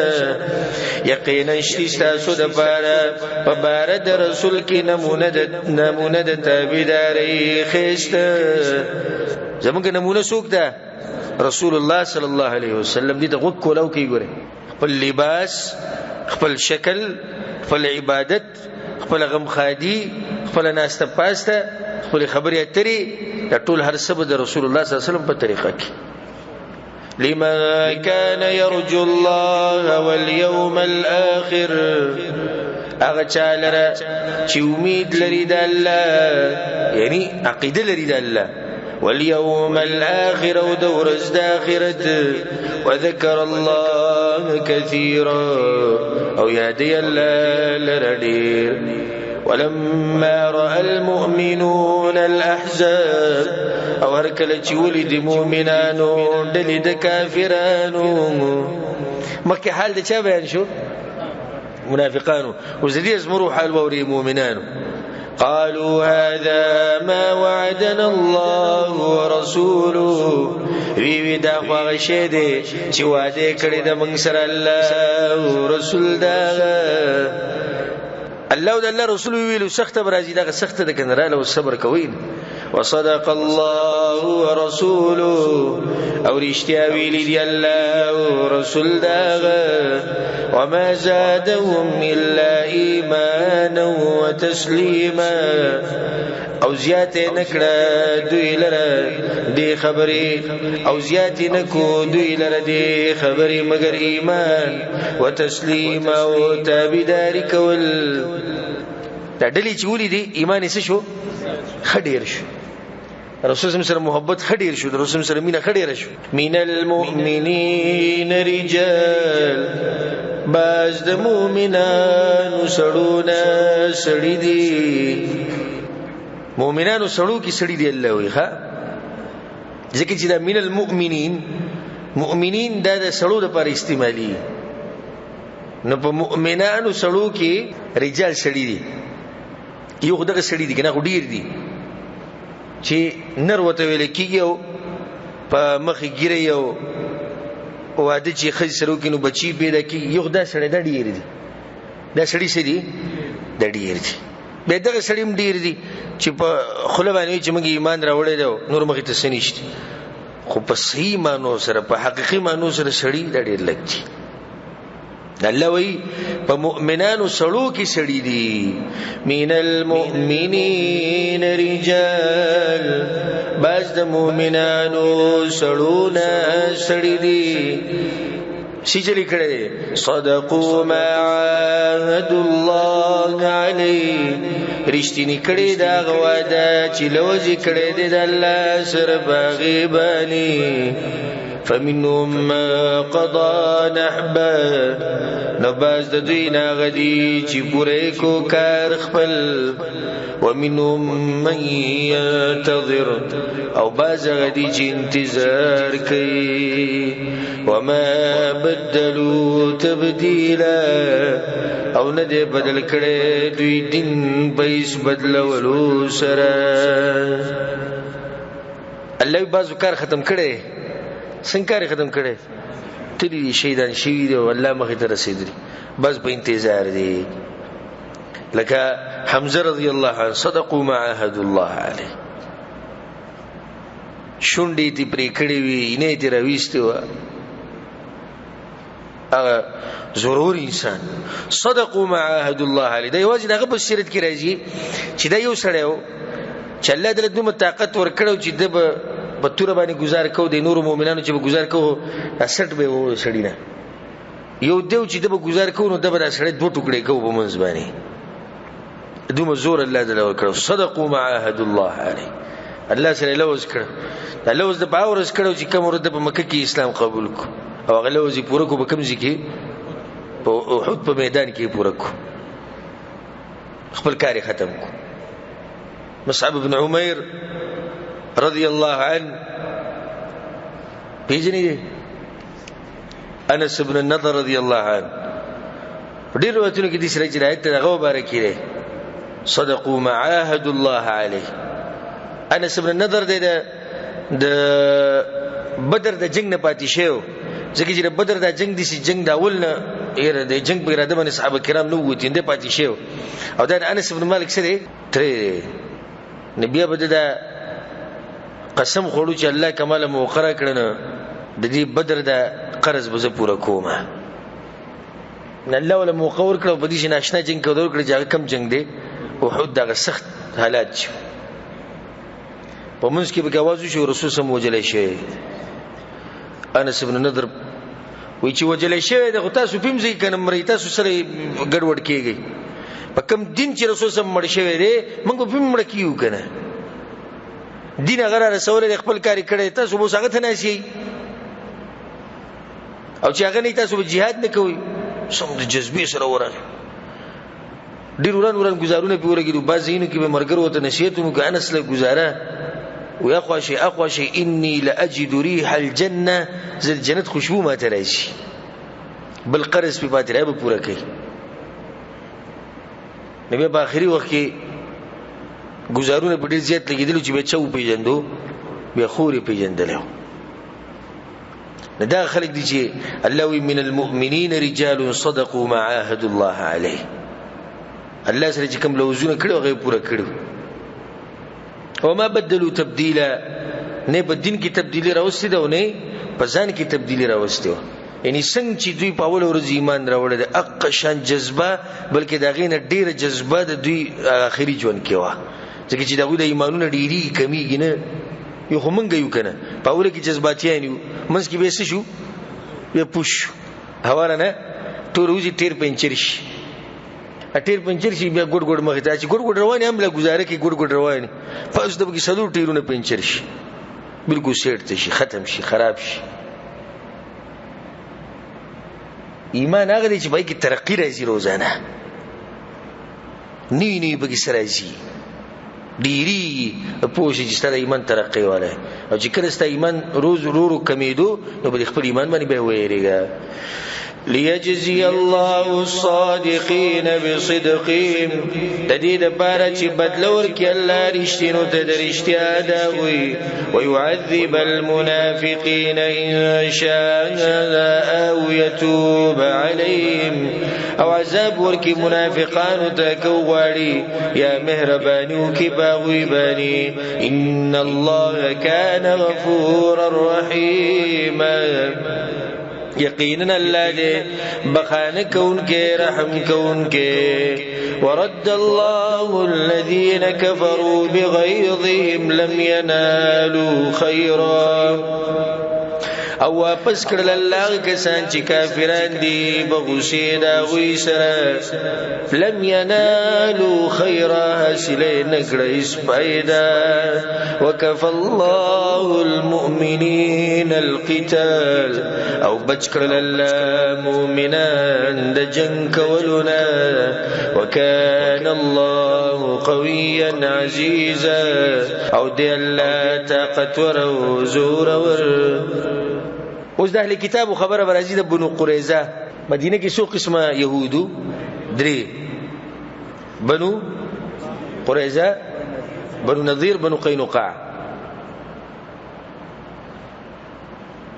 یقینا شته ستاسو دپاره په باره د رسول کې نمونه د تابعدارۍ ښایسته. زموږ نمونه څوک ده؟ رسول الله صلی الله علیه وسلم. دې ته غوږ کولاو کوي، ګورئ خپل لباس، خپل شکل، خپل عبادت، خپل غمخادي، خپل ناسته پاسته، خپل خبرې اترې، دا ټول هر څه به د رسول الله صلی الله علیه وسلم په طریقه کې. لمن كان يرجو الله واليوم الآخر، هغه چا لره چې امید لري د الله، یعنی عقیده لري د الله، واليوم الآخر او د ورځ د آخرت، وذكر الله كثيرا، او یادوي الله لره ډېر. ولما رأى المؤمنون الأحزاب، او هر کله چې ولید مؤمنانو ډلې د کافرانو. مخکې حال د چا بیان شو؟ منافقانو. اوس د دې زمرو حال واوري مؤمنانو. قالوا هذا ما وعدنا الله ورسوله، وی وی دا خو هغه شی دی چې وعده کړې ده موږ سره الله او رسول. دا الله او د الله رسول ویلو سخته به راځي، دغه سخته ده که نه راله، اوس صبر کوئ. وصدق الله ورسوله، او رښتیا ویلي دي الله او رسول دغه. وما زادهم إلا إيمانا وتسليما، او زیات یې نه کړه دوی لره دې خبرې، او زیات یې نه کړو دوی لره دې خبرې مګر ایمان وتسلیم او تابعداري کول. دا ډلې چې ولیدې ایمان یې څه شو؟ ښه ډېر شو. رسول سره محبت ښه ډېر شو، د رسول سره مینه ښه ډېره شو. من المؤمنین رجال، بعض د مؤمنانو سړونه سړي دي. مؤمنانو سړو کې سړي دي الله وایي. ښه، ځکه چې دا من المؤمنین، مؤمنین دا د سړو دپاره استعمالي، نو په مؤمنانو سړو کې رجال سړي دي. یو خو دغه سړي دي که نه، خو ډېر دي چې نر ورته ویل کېږي او په مخې ږیره یې او واده چې ښځې سره وکړي نو بچي پیدا کېږي. یو خو دا سړی دا ډېر دي، دا سړي څه دي؟ دا ډېر دي. بیا دغه سړي هم ډېر دي چې په خوله باندې وایي چې موږ ایمان راوړی دی او نور مخې ته څه نشته، خو په صحیح معنو سره، په حقیقي معنو سره سړي دا ډېر لږ دي. الله وایي په مؤمنانو سړو کې سړي دي. من المؤمنین رجال، بعض د مؤمنانو سړو نه سړي دي. څه چلی کړی دی؟ صدقوا ما عاهدوا الله علیه، رښتیني کړی دا هغه وعده چې لوظ یې کړی دی د الله سره په هغې باندې. فمنهم ما قضا نحبه، نو بعض د دوی نه هغه دي چې پوره یې کو کار خپل. ومنهم من ينتظر، او بعض هغه دي چې انتظار کوي. وما بدلوا تبدیلا، او نه دی بدل کړی دوی دین په هیڅ بدلولو سره. الله یې بعضو کار ختم کړی. څنګه کار یې ختم کړی؟ تللي دي، شهیدان شوي دي او الله مخې ته رسېدلي، بس په انتظار دي. لکه حمزه رضی الله عنه، صدقوا ما عاهدوا الله علیه، شونډې یې ترې پرې کړې وې، اینه یې ترې راویستې وه. هغه ضرور انسان صدقوا ما عاهدوا الله علیه. دا یوازې د هغه په سیرت کې راځي چې دا یو سړی و چې الله دله دومره طاقت ورکړی چې ده به په توره باندې ګزار کو، د نورو مؤمنانو چې به ګزار کو دا سټ به یې ووهلو سړي نه. یو دی چې ده به ګزار کو نو ده به دا سړی دوه ټوکړې کو په منځ باندې، دومره زور الله دله ورکړی. صدقوا ما عاهدوا الله علیه، الله سره یې لوظ کړ. دا لوظ د په هغه ورځ کړی چې کوم ورځ ده په مکه کې اسلام قبول کړو او هغه لوظ یې پوره کړو. په کوم ځای کې؟ په احد په میدان کې یې پوره کړو، خپل کار یې ختم کړو. مصعب بن عمیر رضی الله عنه پیژنې دی؟ انس بن النضر رضی الله عنه په ډېرو روایتونو کې داسې راځي چې روایت د هغه مبارک دی، صدقوا ما عاهدوا الله علیه. انس بن النضر دی د بدر د جنگ نه پاتې شوی و، ځکه چې د بدر دا جنگ داسې جنگ د اول نه یاره د جنگ په اراده باندې صحابه کرام نه ووتي، دی پاتې شوی و. او دا د انس بن مالک څه دی؟ ترې دی. نو بیا به ده دا قسم خوړو چې الله که ماله موقع راکړه نو د دې بدر د قرض به زه پوره کوم. نو الله وله موقع ورکړه او په دې چې ناشنا جنګ کې ورکړه چې هغه کوم جنګ دی؟ احد، دغه سخت حالات چې په منځ کې پکې اواز وشو، رسول سم وژلی شوی. انس بن نضر وایي چې وژلی شوی دی، خو تاسو په کوم ځای که نه مرئ، تاسو سره ګډوډ کېږئ. په کوم دین چې رسول سم مړ شوی دی موږ به پرې مړه کېږو که نه؟ دین هغه را رسولی دی، خپل کار یې کړی، تاسو به اوس هغه ته ناست یئ، او چې هغه نه تاسو به جهاد نه کوئ. سم د جذبې سره ورغی، ډېر وران وران ګزارونه پرې ولګېدو. بعض ځایونو کې به ملګرو ورته نصیحت هم وکړ، انس له ګزاره وایي اخوا شئ اخوا شئ، انی لاجد ریح الجنه، زه د جنت خوشبو ماته راځي. بل قرض پرې پاتې دی، به پوره کوي. نو بیا په آخري وخت کې ګزارونه په ډېر زیات لګېدلي چې بیا چا وپېژندو، بیا خور یې پېژندلی و. نو دا خلک دي چې الله وایي من المؤمنین رجال صدقوا ما عاهدوا الله علیه. الله سره چې کوم لوظونه کړي هغه یې پوره کړي. وما بدلوا تبدیلا، نه په دین کې تبدیلي راوستې ده او نه په ځان کې تبدیلي راوستې وه. یعنی څنګه چې دوی په اوله ورځ ایمان راوړی دی اقه شان جذبه، بلکې د هغې نه ډېره جذبه د دوی آخري ژوند کې وه، ځکه چې د هغوی د ایمانونه ډېرېږي کمېږي نه. یو خو مونږ یو که نه، په اوله کې جذباتیان یو، منځ کې بیا څه شو؟ بیا پوش شو، هوا نه ټول وځي، ټیر پنچر شي. ټیر پنچر شي بیا ګډ ګډ مخې ته چې ګډ ګډ روان هم له ګزاره کې ګډ ګډ روان فاس د پکې څلور ټیرونه پنچر شي، بالکل سیټ ته شي، ختم شي، خراب شي. ایمان هغه دی چې پای کې ترقي راځي، روزانه نوي نوي پکې څه راځي، ډېرېږي. پوه شي چې ستا د ایمان ترقي والی، او چې کله ستا ایمان روز ورو ورو کمېدو نو به د خپل ایمان باندې بیا ووېرېږه. ليجزي الله الصادقين بصدقهم، د دې دپاره چې بدله ورکړي الله رښتینو ته د رښتیا د هغوی، ويعذب المنافقين إن شاء أو يتوب عليهم، او عذاب ورکړي منافقانو ته که وغواړي یا مهرباني وکړي په هغوی باندې. إن الله كان غفورا رحيما، یقینا الله دې بخانه کوونکی رحم کوونکی. ورد الله الذين كفروا بغيظهم لم ينالوا خيرا، او واپس کړل الله کسان چې کافران دي په غصې د هغوی سره، لم ينالوا خيرا، حاصله یې نه کړه هېڅ فایده. وکفى الله المؤمنين القتال، او بچ کړل الله مؤمنان د جنګ کولو نه. وكان الله قويا عزيزا، او دی الله طاقتور او زورور. اوس د اهل کتابو خبره به راځي د بنو قریظه. مدینه کې څو قسمه یهودو؟ درې: بنو قریظه، بنو نضیر، بنو قینقاع.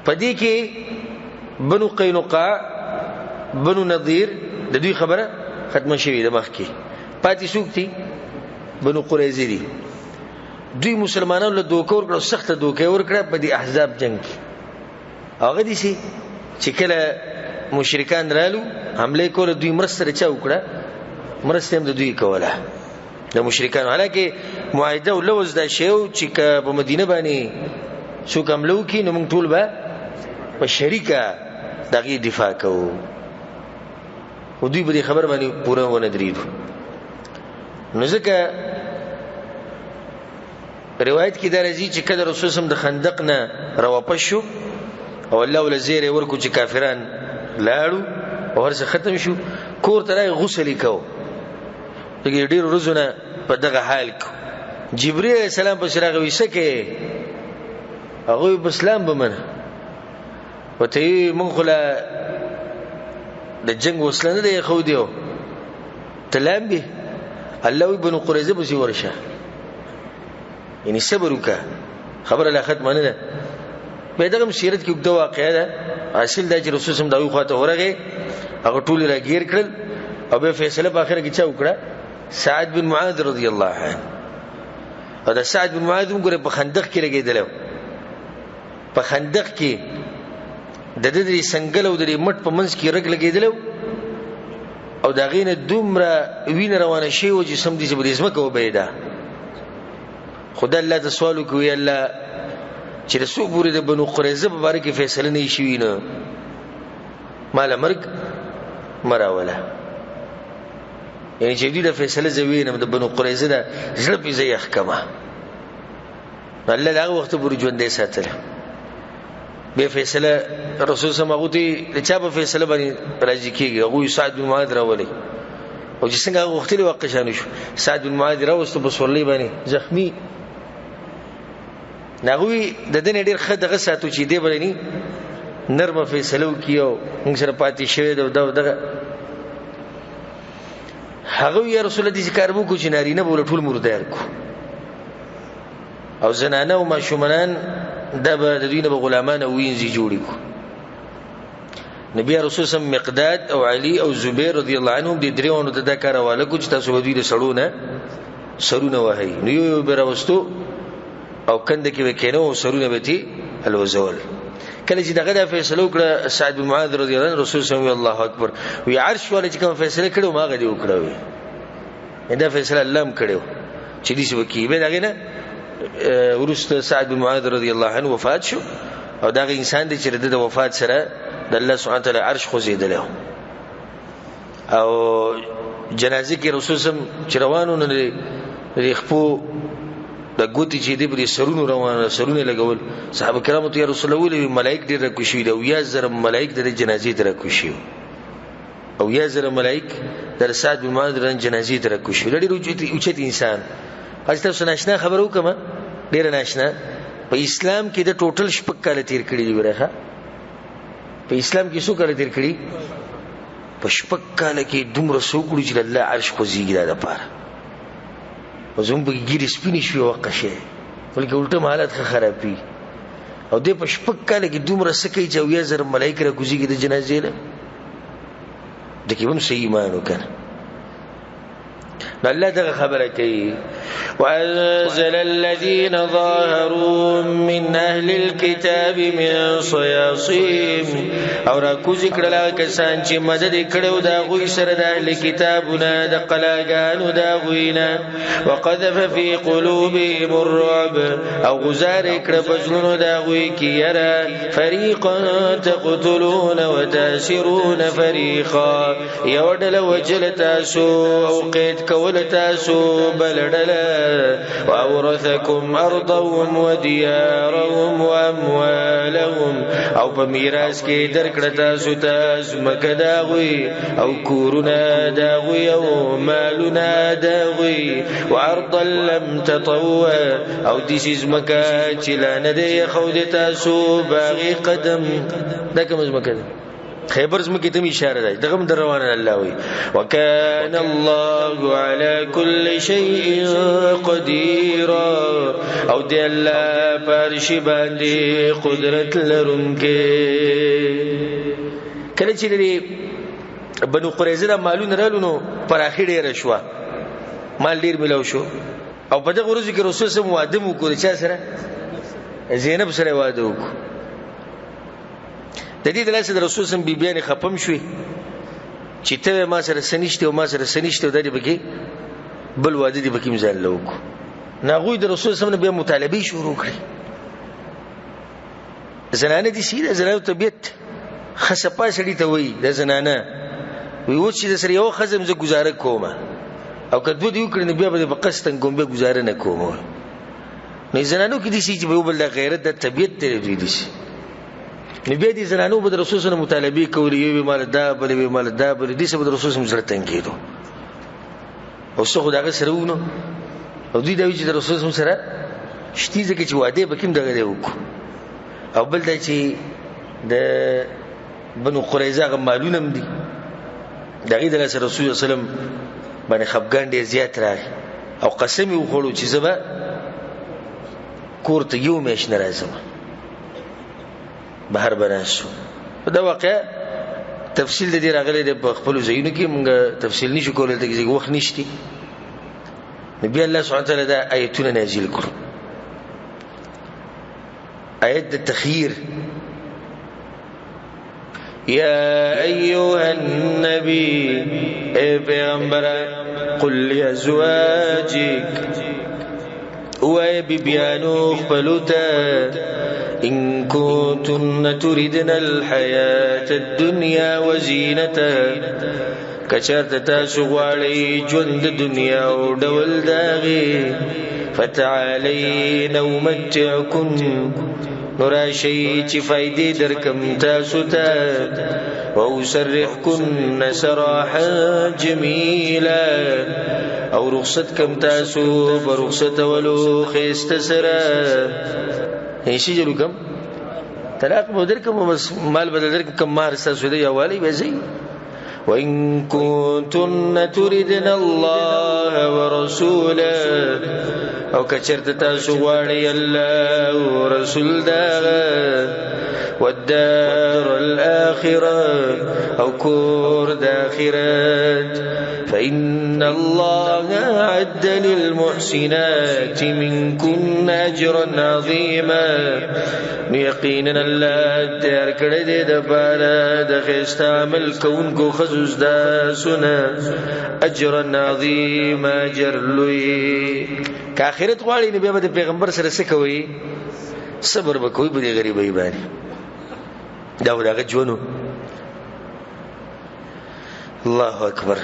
په دې کې بنو قینقاع، بنو نضیر د دوی خبره ختمه شوې ده مخکې. پاتې څوک دي؟ بنو قریظه دي. دوی مسلمانانو له دوکه ورکړه، سخته دوکه یې ورکړه په دې احزاب جنګ کې. هغه دي چې کله مشرکان رالو حمله کوله، دوی مرسته د چا وکړه؟ مرسته هم د دوی کوله د مشرکانو. حالانکه معاهده او لوظ دا شی و چې که په مدینه باندې څوک حمله وکړي نو موږ ټول به په شریکه د هغې دفاع کوو، خو دوی په دې خبره باندې پوره ونه درېدو. نو ځکه روایت کې دا راځي چې کله رسول سم د خندق نه راواپس شو او الله وله زیری ورکړو چې کافران لاړو او هر څه ختم شو، کور ته راغی غسل یې کوو. ځکه ډېرو ورځو نه په دغه حال کې جبرئیل علیه السلام پسې راغی، وایي څه کوې؟ هغوی په اسلام به منه. ورته یې وویل موږ خو لا د جنګ وسله نه ده ایښودې او ته لامبې. الله وایي بنو قریظه پسې ورشه، یعنی صبر وکړه، خبره لا ختمه نه ده. په دغه سیرت کې اوږده واقعه ده. حاصل دا چې رسول سم د هغوی خواته ورغی، هغه ټول یې راګیر کړل او بیا فیصله په اخره کې چا وکړه؟ سعد بن معاذ رضی الله عنه. او دا سعد بن معاذ هم ګوره په خندق کې لګېدلی و. په خندق کې د ده د سنګل او د دې مټ په منځ کې رګ لګېدلی و او د هغې نه دومره وینه روانه شوې وه چې سمدستي به دې ځمکه وبهېده. خو دا الله ته سوال وکړو، یا الله چې د څو پورې د بنو قریظه په باره کې فیصله نه شوي نو ما له مرګ مه راوله. یعنې چې دوی دا فیصله زه وینم د بنو قریظه ده زړه پې زه یخ کمه. نو الله د هغه وخته پورې ژوندی ساتلی. بیا فیصله رسول سم هغو ته د چا په فیصله باندې راضي کېږي؟ هغوی سعد بن معاذ راولي او چې څنګه هغه غوښتلي وه قشانو شو. سعد بن معاذ راوستو په سورلۍ باندې زخمي. نو هغوی د ده نه ډېر ښه دغه ساتو چې دی به یعنې نرمه فیصله وکړي او موږ سره پاتې شوی دی او دا او دغه. هغه وایي یا رسول الله داسې کار به وکړو چې نارینه به له ټول مردار کړو او زنانه او ماشومان دا به د دوی نه به غلامان او وینځي جوړې کړو. نو بیا رسول سم مقداد او علی او زبیر رضی الله عنهم دې درېوانو ته دا کار حواله کړو چې تاسو به دوی د سړو نه سرونه وهئ. نو یو یو به راوستو او کنده کې به کښېنو او سرونه به ترې الوزول. کله چې دغه دا فیصله وکړه سعد بن معاذ رضی الله عنه، رسول سم وی الله اکبر، وی عرش والا چې کومه فیصله کړې وه ما هغه دې وکړه. وی دا فیصله الله هم کړې وه چې داسې وکړي. بیا د هغې نه وروسته سعد بن معاذ رضی الله عنه وفات شو او دا هغه انسان دی چې د ده د وفات سره د الله سبحانه وتعالی عرش خوځېدلی و. او جنازه کې رسول سم چې روانو نه لري خپو د ګوتې چې دی پرې سرونو روان سرونه لګول. صحابه کرامو ته یا رسول الله ولې ملائک ډېر راکوشي دي؟ او یا زره ملائک د جنازې ته راکوشي، او یا زره ملائک د سعد بن معاذ د جنازې ته راکوشي. ډېر اوچت انسان. هسې تاسو ناشنا خبره وکړم، ډېره ناشنا. په اسلام کې د ټوټل 6 کاله تېر کړي دي. ورخه په اسلام کې څو کاله تېر کړي؟ په 6 کاله کې دومره څه وکړو چې د الله عرش خوځېږي دا دپاره. او زموږ پکې ږیرې سپینې شوې وقه شی، بلکې الټه حالت ښه خرابېږي. او دی په 6 کاله کې دومره څه کوي چې 70,000 ملایک راکوزېږي د جنازې له. د کې به هم صحیح ایمان وکړه. نو الله دغه خبره کوي، وأنزل الذين ظاهروا من أهل الكتاب من صياصيهم، او راکوزي کړل هغه کسان چې مدد یې کړی و د هغوی سره د اهل کتابونه د قلاګانو د هغوی نه، وقذف في قلوبهم الرعب، او غزار یې کړه په زړونو د هغوی کې یره، فريقا تقتلون وتأسرون فريقا، یو ډله وژل تاسو او قید کول تاسو بل ډله، واورثکم ارضهم ودیارهم واموالهم، او په میراث کې درکړه تاسو ته ځمکه د هغوی او کورونه د هغوی او مالونه د هغوی، وارضا لم تطوها، او داسې ځمکه چې لا نه دی ایښودې تاسو باغې قدم. دا کومه ځمکه ده؟ خیبر زمکه ته اشاره ده، دغه هم در روانه الله وی، وکان الله علی کل شیء قدیر، او دی الله پر شی باندې قدرت لرونکی. کله چې لري بنو قریظه د مالونه رالو نو پراخي ډېره شوه، مال ډېر ملاو شو. او په دغه ورځو کې رسول سم واده مو وکړو، چا سره؟ زینب سره واده وکړو. د دې د لاسه د رسول سم بیبیانې خپم شوې چې ته ما سره څه نشته او ما سره څه نشته، دا دې پکې بل واده دې پکې ځان له وکړو. نو هغوی د رسول سم نه بیا مطالبې شروع کړې. زنانه دې سي، د زنانو طبیعت ښه صفا سړي ته وایي، د زنانه وایي اوس چې د سره یوه ښځه هم زه ګزاره کومه، او که دوه دې وکړي نو بیا به دې په قسطن کوم، بیا ګزاره نه کوم. نو زنانو کې داسې چې به یو بل د غیرت د طبیعت دی دوی داسې. نو بیا دې زنانو به د رسول سره مطالبې کولې، یو یې مال دا، بل یې مال دا، بل دې سره به د رسول سره زړه تنګېدو. او څه خو د هغه سره وو نو، او دوی دا وایي چې د رسول سره شتي، ځکه چې واده یې پکې هم دغه دی وکړو. او بل دا چې د بنو قریظه هغه مالونه هم دي، د هغې د لاسه رسول الله صلی الله علیه وسلم باندې خفګان ډېر زیات راغی، او قسم یې وخوړو چې زه به کور ته یو میاشت نه راځم، بهر به ناست شو. دا واقعه تفصیل د دې راغلی دی په خپلو ځایونو کې، موږ تفصیل نشو کولی دلته کې وخت نشته. نو بیا الله سبحانه وتعالی دا آیتونه نازل کړو. آیت د تخییر، یا ایها النبی، ای پیغمبر، قل لازواجک، وای بیبیانو خپلو ته، ان كنتن تردن الحیاة الدنیا وزینتها، کچرته تاسو غواړئ ژوند د دنیا او ډول د هغې، فتعالین امتعکن، نو راشئ چې فایدې درکم تاسو ته، وأسرحكن سراحا جميلا، او رخصت کم تاسو په رخصتولو ښایسته سره. شي جلو کم طلاق به درکم، بس مال به درکم، کم مهر ستاسو دی یووالی به ځئ. وإن كنتن تردن الله ورسوله، او کچرته تاسو غواړئ الله او رسول دغه، والدار الآخرة، او کور د آخرت، فإن الله أعد للمحسنات منكن أجرا عظيما، یقینا الله تیار کړی دی دپاره د ښایسته عمل کوونکو ښځو ستاسو نه اجرا عظیما، اجر لوی. که آخرت غواړئ نو بیا به د پیغمبر سره څه کوئ؟ صبر به کوئ په دې غریبۍ باندې. دا به د هغه ژوند و. الله اکبر.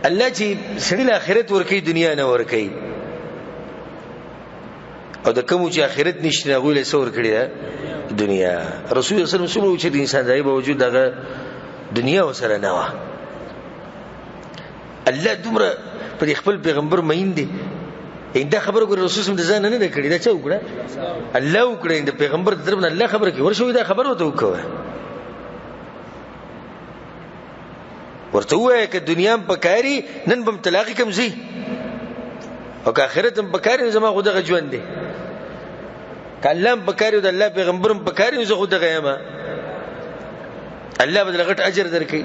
الله چې سړي له آخرت ورکوي، دنیا نه ورکوي، او د کومو چې آخرت نشته هغوی له څه ورکړې ده؟ دنیا. رسول الله صلی الله علیه وسلم څومره اوچت انسان دی، باوجود دغه دنیا ورسره نه وه. الله دومره پر خپل پیغمبر مین دی. دا خبره ګوره رسول صلی الله علیه وسلم د ځانه نه ده کړې، دا چا وکړه؟ الله وکړه. د پیغمبر د طرف نه الله خبره کوي، ورشه دا خبره ورته وکوه، ورته ووایه که دنیا هم پکاري نن به هم طلاق کړم ځي، او که آخرت هم پکاري نو زما خو دغه ژوند دی، که الله هم پکاري او د الله پیغمبر هم پکاري نو زه خو دغه یم، الله به درله غټ اجر درکوي.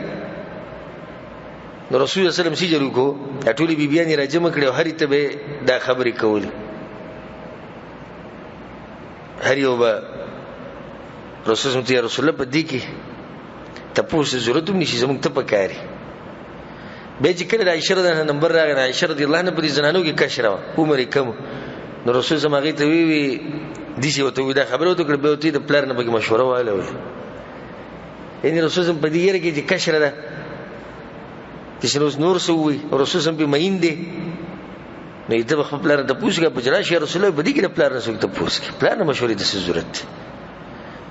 نو رسول الله صلی الله علیه وسلم څه جرو کو، دا ټولې بیبیانې راجمع کړې او هرې ته به یې دا خبرې کولې. هر یو به رسول الله ته یا رسول الله په دې کې تپوس ضرورت هم نشي، زموږ ته پکاري. بیا چې کله د عایشه رضی الله عنها نمبر راغی، نو عایشه رضی الله عنها په دې زنانو کې کشره وه، عمر یې کم و. نو رسول زما هغې ته ویې وي داسې ورته وویل، دا خبره ورته وکړه، بیا ورته یې د پلار نه پکې مشوره واله ویل. یعنې رسول زم په دې یره کې چې کشره ده، داسې نو اوس نور څه ووایي، رسول زم پرې مین دی. نو یې ته به خپل پلار نه تپوس وکړه، په چې راشي یا رسول الله په دې کې د پلار نه څوک تپوس کړي، پلار نه مشورې ته څه ضرورت دی؟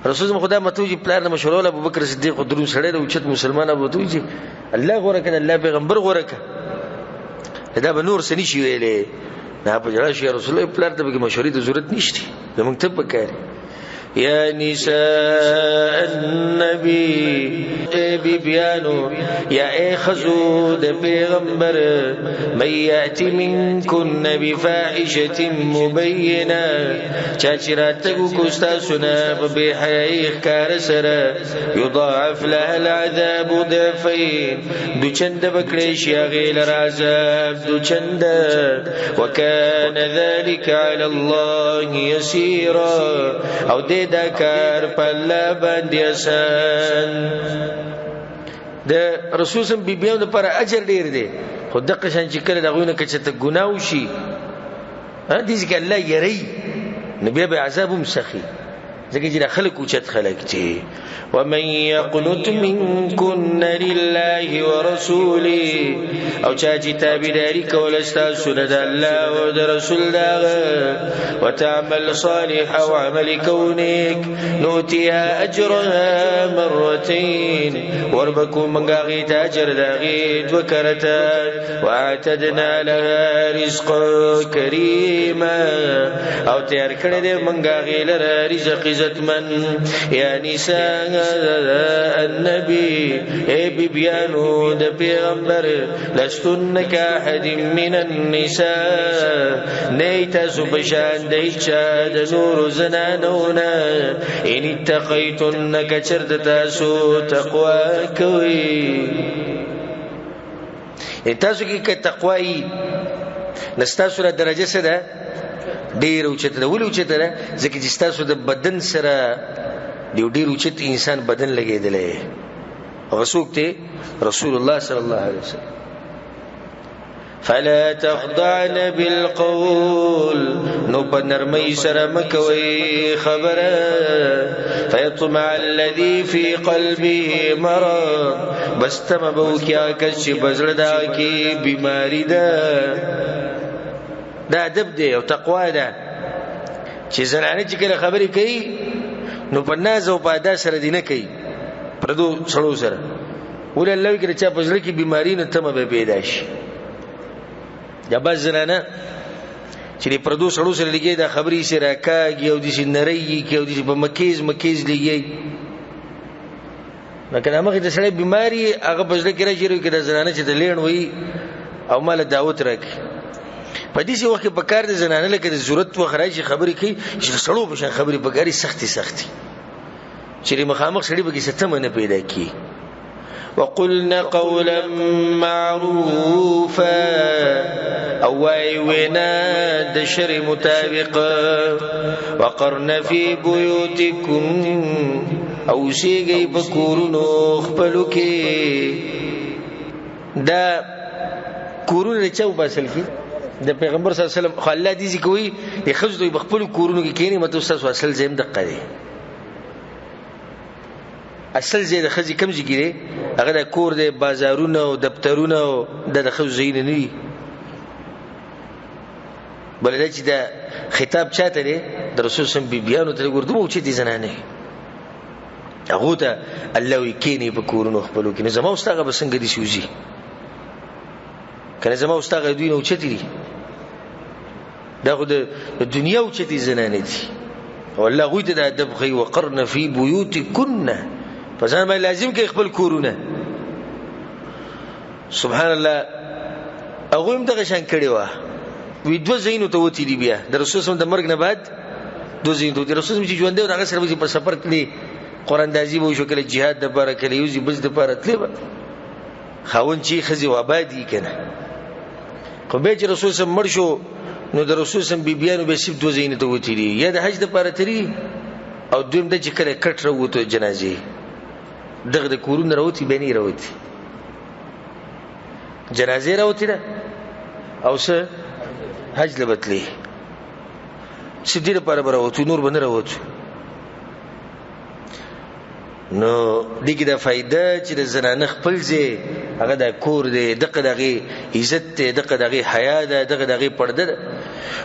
رسول زم خدا متو چې پلار نه مشوره وله، ابوبکر صدیق خو دروند سړی دی، اوچت مسلمان، ابو ته وایي چې الله غوره کړه، الله پیغمبر غوره کړه، دا به نور څه نشي ویلی. نه په ژړا شو، یا رسول الله پلار ته پکې مشورې ته ضرورت نشته، زموږ ته پکار. یا نساء النبی، اے بیبیانو، یا اے خزو د پیغمبر، من یأتی منکن بفاحشة مبینه، چا چې راتګ وکړو ستاسو نه په بې حیایۍ ښکاره سره، یضاعف لها العذاب ضعفین، دوچنده به کړی شي هغې لره عذاب دوچنده. وکان ذلک علی الله یسیرا، او دې دا کار په الله باندې اسان. د رسول سم بیبیانو لپاره اجر ډېر دی، خو دقه شان چې کله د هغوی نه که چېرته ګناه وشي، دې ځکه الله یری، نو بیا به عذاب هم سخي، ځکه چې دا خلک اوچت خلک دي. ومن يقنت منكن لله ورسوله، او چا چې تابعداري کوله ستاسو نه د الله او د رسول د هغه، وتعمل صالحا او عمل کوونیک، نؤتیها اجرها مرتین، وربه کوو موږ هغې ته اجر د هغې دوه کرته، واعتدنا لها رزقا کریما، او تیار کړی دی موږ هغې لره رزق عزتمن. یا نساء النبی، اے بیبیانو د پیغمبر، لستن کاحد من النساء، نه تاسو په شان د هیچا د نورو زنانو نه، ان اتقیتن، که چېرته تاسو تقوا کوئ. تاسو کې که تقوا وي، نو ستاسو را درجه څه ده؟ ډېره اوچته ده. ولې اوچته ده؟ ځکه چې ستاسو د بدن سره د یو ډېر اوچت انسان بدن لګېدلی. هغه څوک دی؟ رسول الله صلی الله علیه وسلم. فلا تخضعن بالقول، نو په نرمۍ سره مه کوئ خبره، فیطمع الذي في قلبه مرض، بس تمه به وکړي هغه کس چې په زړه د هغه کې بیماري ده. دا ادب دی او تقوا ده چې زنانه چې کله خبرې کوي نو په ناز او په ادا سره دې نه کوي، پردو سړو سره. ولې الله وایي که د چا په زړه کې بیماري نو تمه به پیدا شي. دا بعض زنانه چې د پردو سړو سره لګي دا خبرې سره راکاږي او داسې نری یې کوي او داسې په مکیز مکیز لګي. نو که دا مخې ته سړی بیمار یې، هغه په زړه کې راشي که دا زنانه چې د لېڼ وایي او ما له دعوت راکړي. په داسې وخت کې پکار دی زنانه لکه د ضرورت وخت راشي خبرې کوي چې د سړو په شان خبرې پکاري، سختې سختې، چې د مخامخ سړي پکې څه تمه نه پیدا کړي. وقلن قولا معروفا، او وای وینا د شرع مطابق. وقرن فی بیوتکم، او اوسېږئ په کورونو خپلو کې. دا کورونه د چا وباسل کې؟ د پیغمبر صلی الله علیه وسلم. خو الله دې ځکه وایي د ښځو ته په خپلو کورونو کې کښېنئ، مطلب ستاسو اصل ځای هم دقه دی. اصل ځای د ښځې کوم ځای کې دی؟ هغه د کور دی، بازارونه او دفترونه او دا د ښځو ځایونه نه دي. بله دا چې دا خطاب چا ته دی؟ د رسول صم بیبیانو ته. ګور دومره اوچتې زنانې، هغو ته الله وایي کښېنئ په کورونو خپلو کې. نو زما او ستا هغه به څنګه داسې وځي که نه؟ زما او ستا هغه دوی نه اوچتې دي. دا خو د دنیا اوچتې زنانې دي، او الله هغوی ته د ادب ښیي، وقرن فی بیوتکن، په ځان باندې لازم کړئ خپل کورونه. سبحان الله، هغوی هم دغه شان کړې وه. وی دوه ځایونو ته وتي دي. بیا د رسول صلی د مرګ نه بعد دوه ځایونو ته وتي. رسول چې ژوندی و، د هغه سره به په سفر تللی، قراندازي به وشو، کله جهاد دپاره، کله یو ځي بل دپاره تللی به. خاوند چې ښځې واباد دي که نه. خو بیا چې رسول صلی مړ شو، نو د رسول صلی بیبیانو بیا صرف دوه ځایونو ته وتي دي، یا د حج دپاره تللي، او دویم دا چې کله کټ راووتو جنازې دغه د کورونو راوتي، بیا نه راوتي، جنازې راوتي ده او څه حج له به تلې، څه دې لپاره به راوتو، نور به نه راوتو. نو دې کې دا فایده چې د زنانه خپل ځای هغه د کور دی، دغه د هغې عزت دی، دغه د هغې حیا ده، دغه د هغې پرده ده.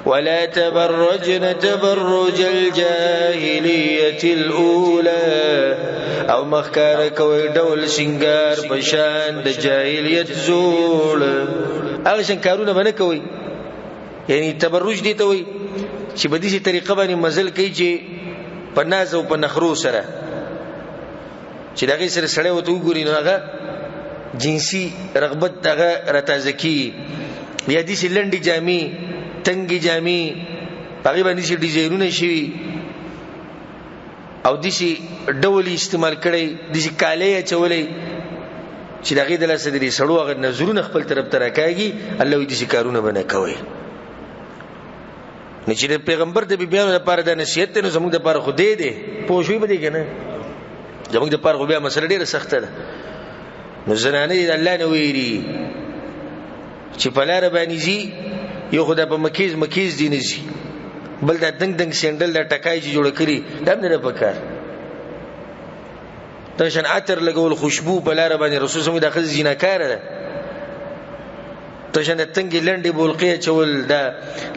ولا تبرجن تبرج الجاهلیة الأولى، او مخکاره کوئ ډول سینګار په شان د جاهلیت زوړ. هغه شان کارونه به نه کوئ. یعنی تبرج دې ته وایي چې په داسې طریقه باندې مزل کوي چې په ناز او په نخرو سره، چې د هغې سره سړی ورته وګوري نو هغه جنسي رغبت هغه راتازه کېږي. یا داسې لنډې جامې، تنګې جامې، په هغې باندې داسې ډیزاینونه شوي او داسې ډول یې استعمال کړی، داسې کالی یې اچولی چې د هغې د لاسه د دې سړو هغه نظرونه خپل طرف ته راکاږي. الله وایي داسې کارونه به نه کوئ. نو چې د پیغمبر د بیبیانو لپاره دا نصیحت دی، نو زموږ دپاره خو دی دی، پوه شوي به دی که نه؟ زموږ دپاره خو بیا مسله ډېره سخته ده. نو زنانه دې د الله نه ویري چې په لاره باندې ځي، یو خو دا په مکیز مکیز دي نه ځي، بل دا دنګ دنګ سینډل، دا ټکای چې جوړ کړي، دا هم نه ده پکار. دغه شان عطر لګول، خوشبو په لاره باندې، رسول صلی دا ښځه زیناکاره ده. دغه شان د تنګې لنډې بولقې اچول، دا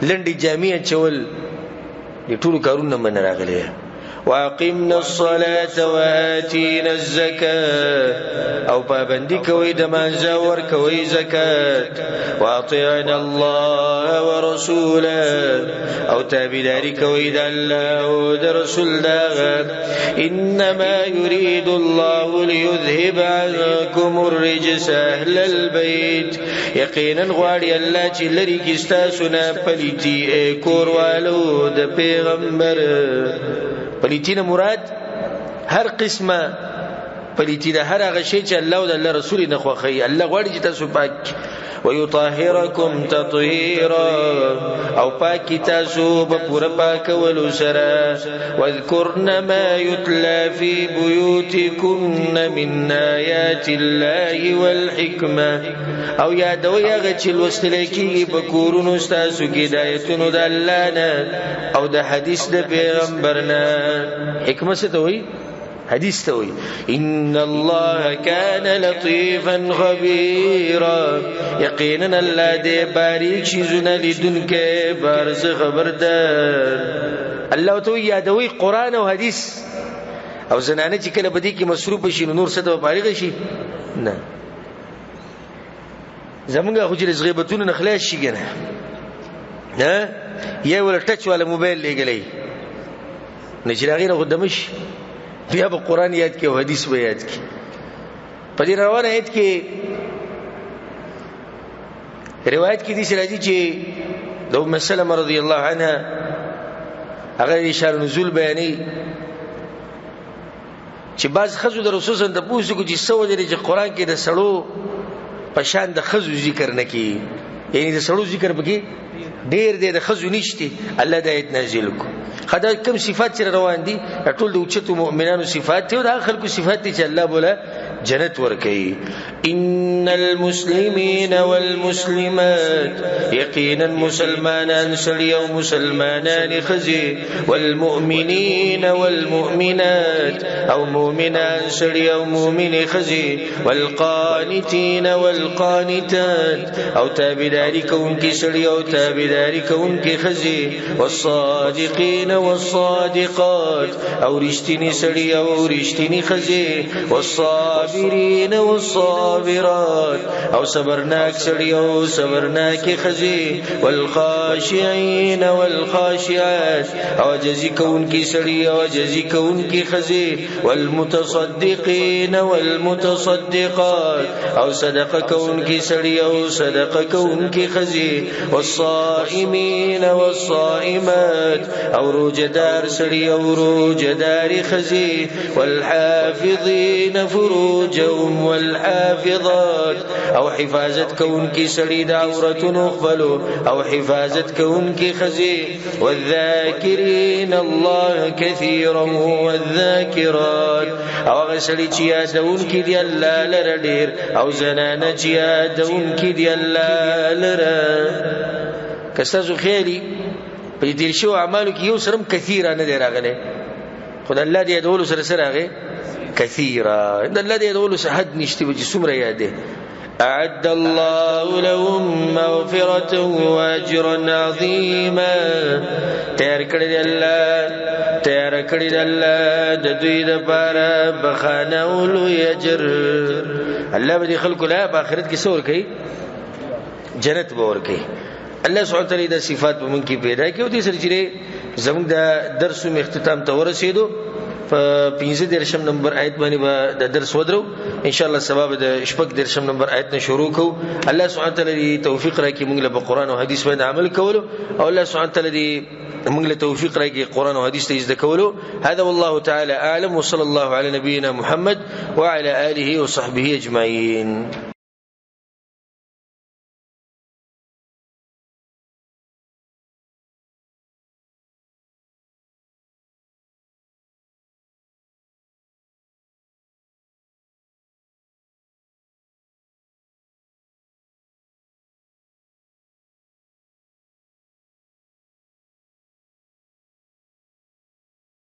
لنډې جامې اچول، دې ټولو کارونه منع راغلي. واقمنا الصلاة وآتينا الزكاة، او پابندي کوي د مانځه، ورکوي زکات. واطعنا الله ورسوله، او تابعداري کوي د الله او د رسول دغه. انما يريد الله ليذهب عنكم الرجس اهل البيت، یقینا غواړي الله چې لري کې ستاسو نه پلیتی، ای کوروالو د پیغمبر. پلیتی نه مراد هر قسمه پلیتی ده، هر هغه شی چې الله او د الله رسول نه خوښوي، الله غواړي چې تاسو پاک. ويطهركم تطهيرا، او پاک تاسو په پوره پاکولو سره. واذكرن ما يتلى في بيوتكن من آيات الله والحكمة، او یادوي هغه چې لوستل کېږي په کورونو ستاسو کې د آیتونو د الله نه او د حدیث د پیغمبر نه. حکمت څه ته وایي؟ حدیث ته وایي. ان الله کان لطیفا خبیرا، یقینا الله دې باریک شیزونه لیدونکی، بارز خبردار. الله ته یادوي قرآن او حدیث، او زنانه چې کله په دې کې مصروف شي نو نور څه ته به فارغه شي نه. زمونږ خو چې غیبتونو نه خلاص شي که نه، نه یا ولا ټچ والا موبایل لېږلی، نو چې د هغې نه خو دمه شي، بیا به قرآن یاد کړي او حدیث به یاد کړي. په دې روان آیت کې روایت کې داسې راځي چې د ام سلمه رضی الله عنها هغه د شان نزول بیانوي چې بعض ښځو د رسول صلی تپوس وکړو چې څه وجه دی چې قرآن کې د سړو په شان د ښځو ذکر نه کېږي، یعنی د سړو ذکر پکې ډېر دی، د ښځو نشته. الله دا آیت نازل کړو. ښه دا کوم صفات چې روان دي، دا ټول د اوچتو مؤمنانو صفات دي او د هغه خلکو صفات دي چې الله بوله جنت ورکوي. ان المسلمین والمسلمات یقینا مسلمانان سړي او مسلمانان ښځې، والمؤمنین والمؤمنات او مؤمنان سړي او مؤمنې ښځې، والقانتین والقانتات او تابعداري کوونکي سړي او تابعداري کوونکې ښځې، والصادقین والصادقات او رښتیني سړي او رښتیني ښځې، والصابرین والصابرات او صبرناک سړي او صبرناکې ښځې، والخاشعین والخاشعات او عاجزي کوونکي سړي او عاجزي کوونکې ښځې، والمتصدقین والمتصدقات او صدقه کوونکي سړي او صدقه کوونکې ښځې، والصائمین والصائمات او روژهدار سړي او روژهدارې ښځې، والحافظین فروجهم والحافظات او حفاظت کوونکي سړي د عورتونو خپلو او حفاظت کوونکي ښځې، والذاکرین الله کثیرا والذاکرات او هغه سړي چې یادونکي دي الله لره ډېر، او زنانه چې یادونکي دي الله لره. که ستاسو خیالي په دې تېر شوو اعمالو کې یو سره هم کثیره نه دی راغلی، خو د الله د یادولو سره څه راغی؟ کثیره. د الله د یادولو څه حد نشته چې څومره یاد دی. أعد الله لهم مغفرة وأجرا عظيما. تیار کړی دی الله، تیار کړی دی الله د دوی دپاره بخښنه او لوی اجر. الله به دې خلکو له په آخرت کې څه ورکوي؟ جنت به ورکوي. الله سبحانه وتعالی دا صفات په موږ کې پیدا کړي. او دې سره چې زموږ د درس هم اختتام ته ورسېدو، په 35 نمبر آیت باندې به د درس ودرو. ان شاء الله سبا به د 36 نمبر آیت نه شروع کوو. الله سبحانه وتعالی دې توفیق راکړي موږ له په قرآن او حدیث باندې عمل کولو، او الله سبحانه وتعالی دې موږ له توفیق راکړي قرآن او حدیث ته زده کولو. هذا والله تعالی اعلم، وصلى الله على نبينا محمد وعلى آله وصحبه اجمعين.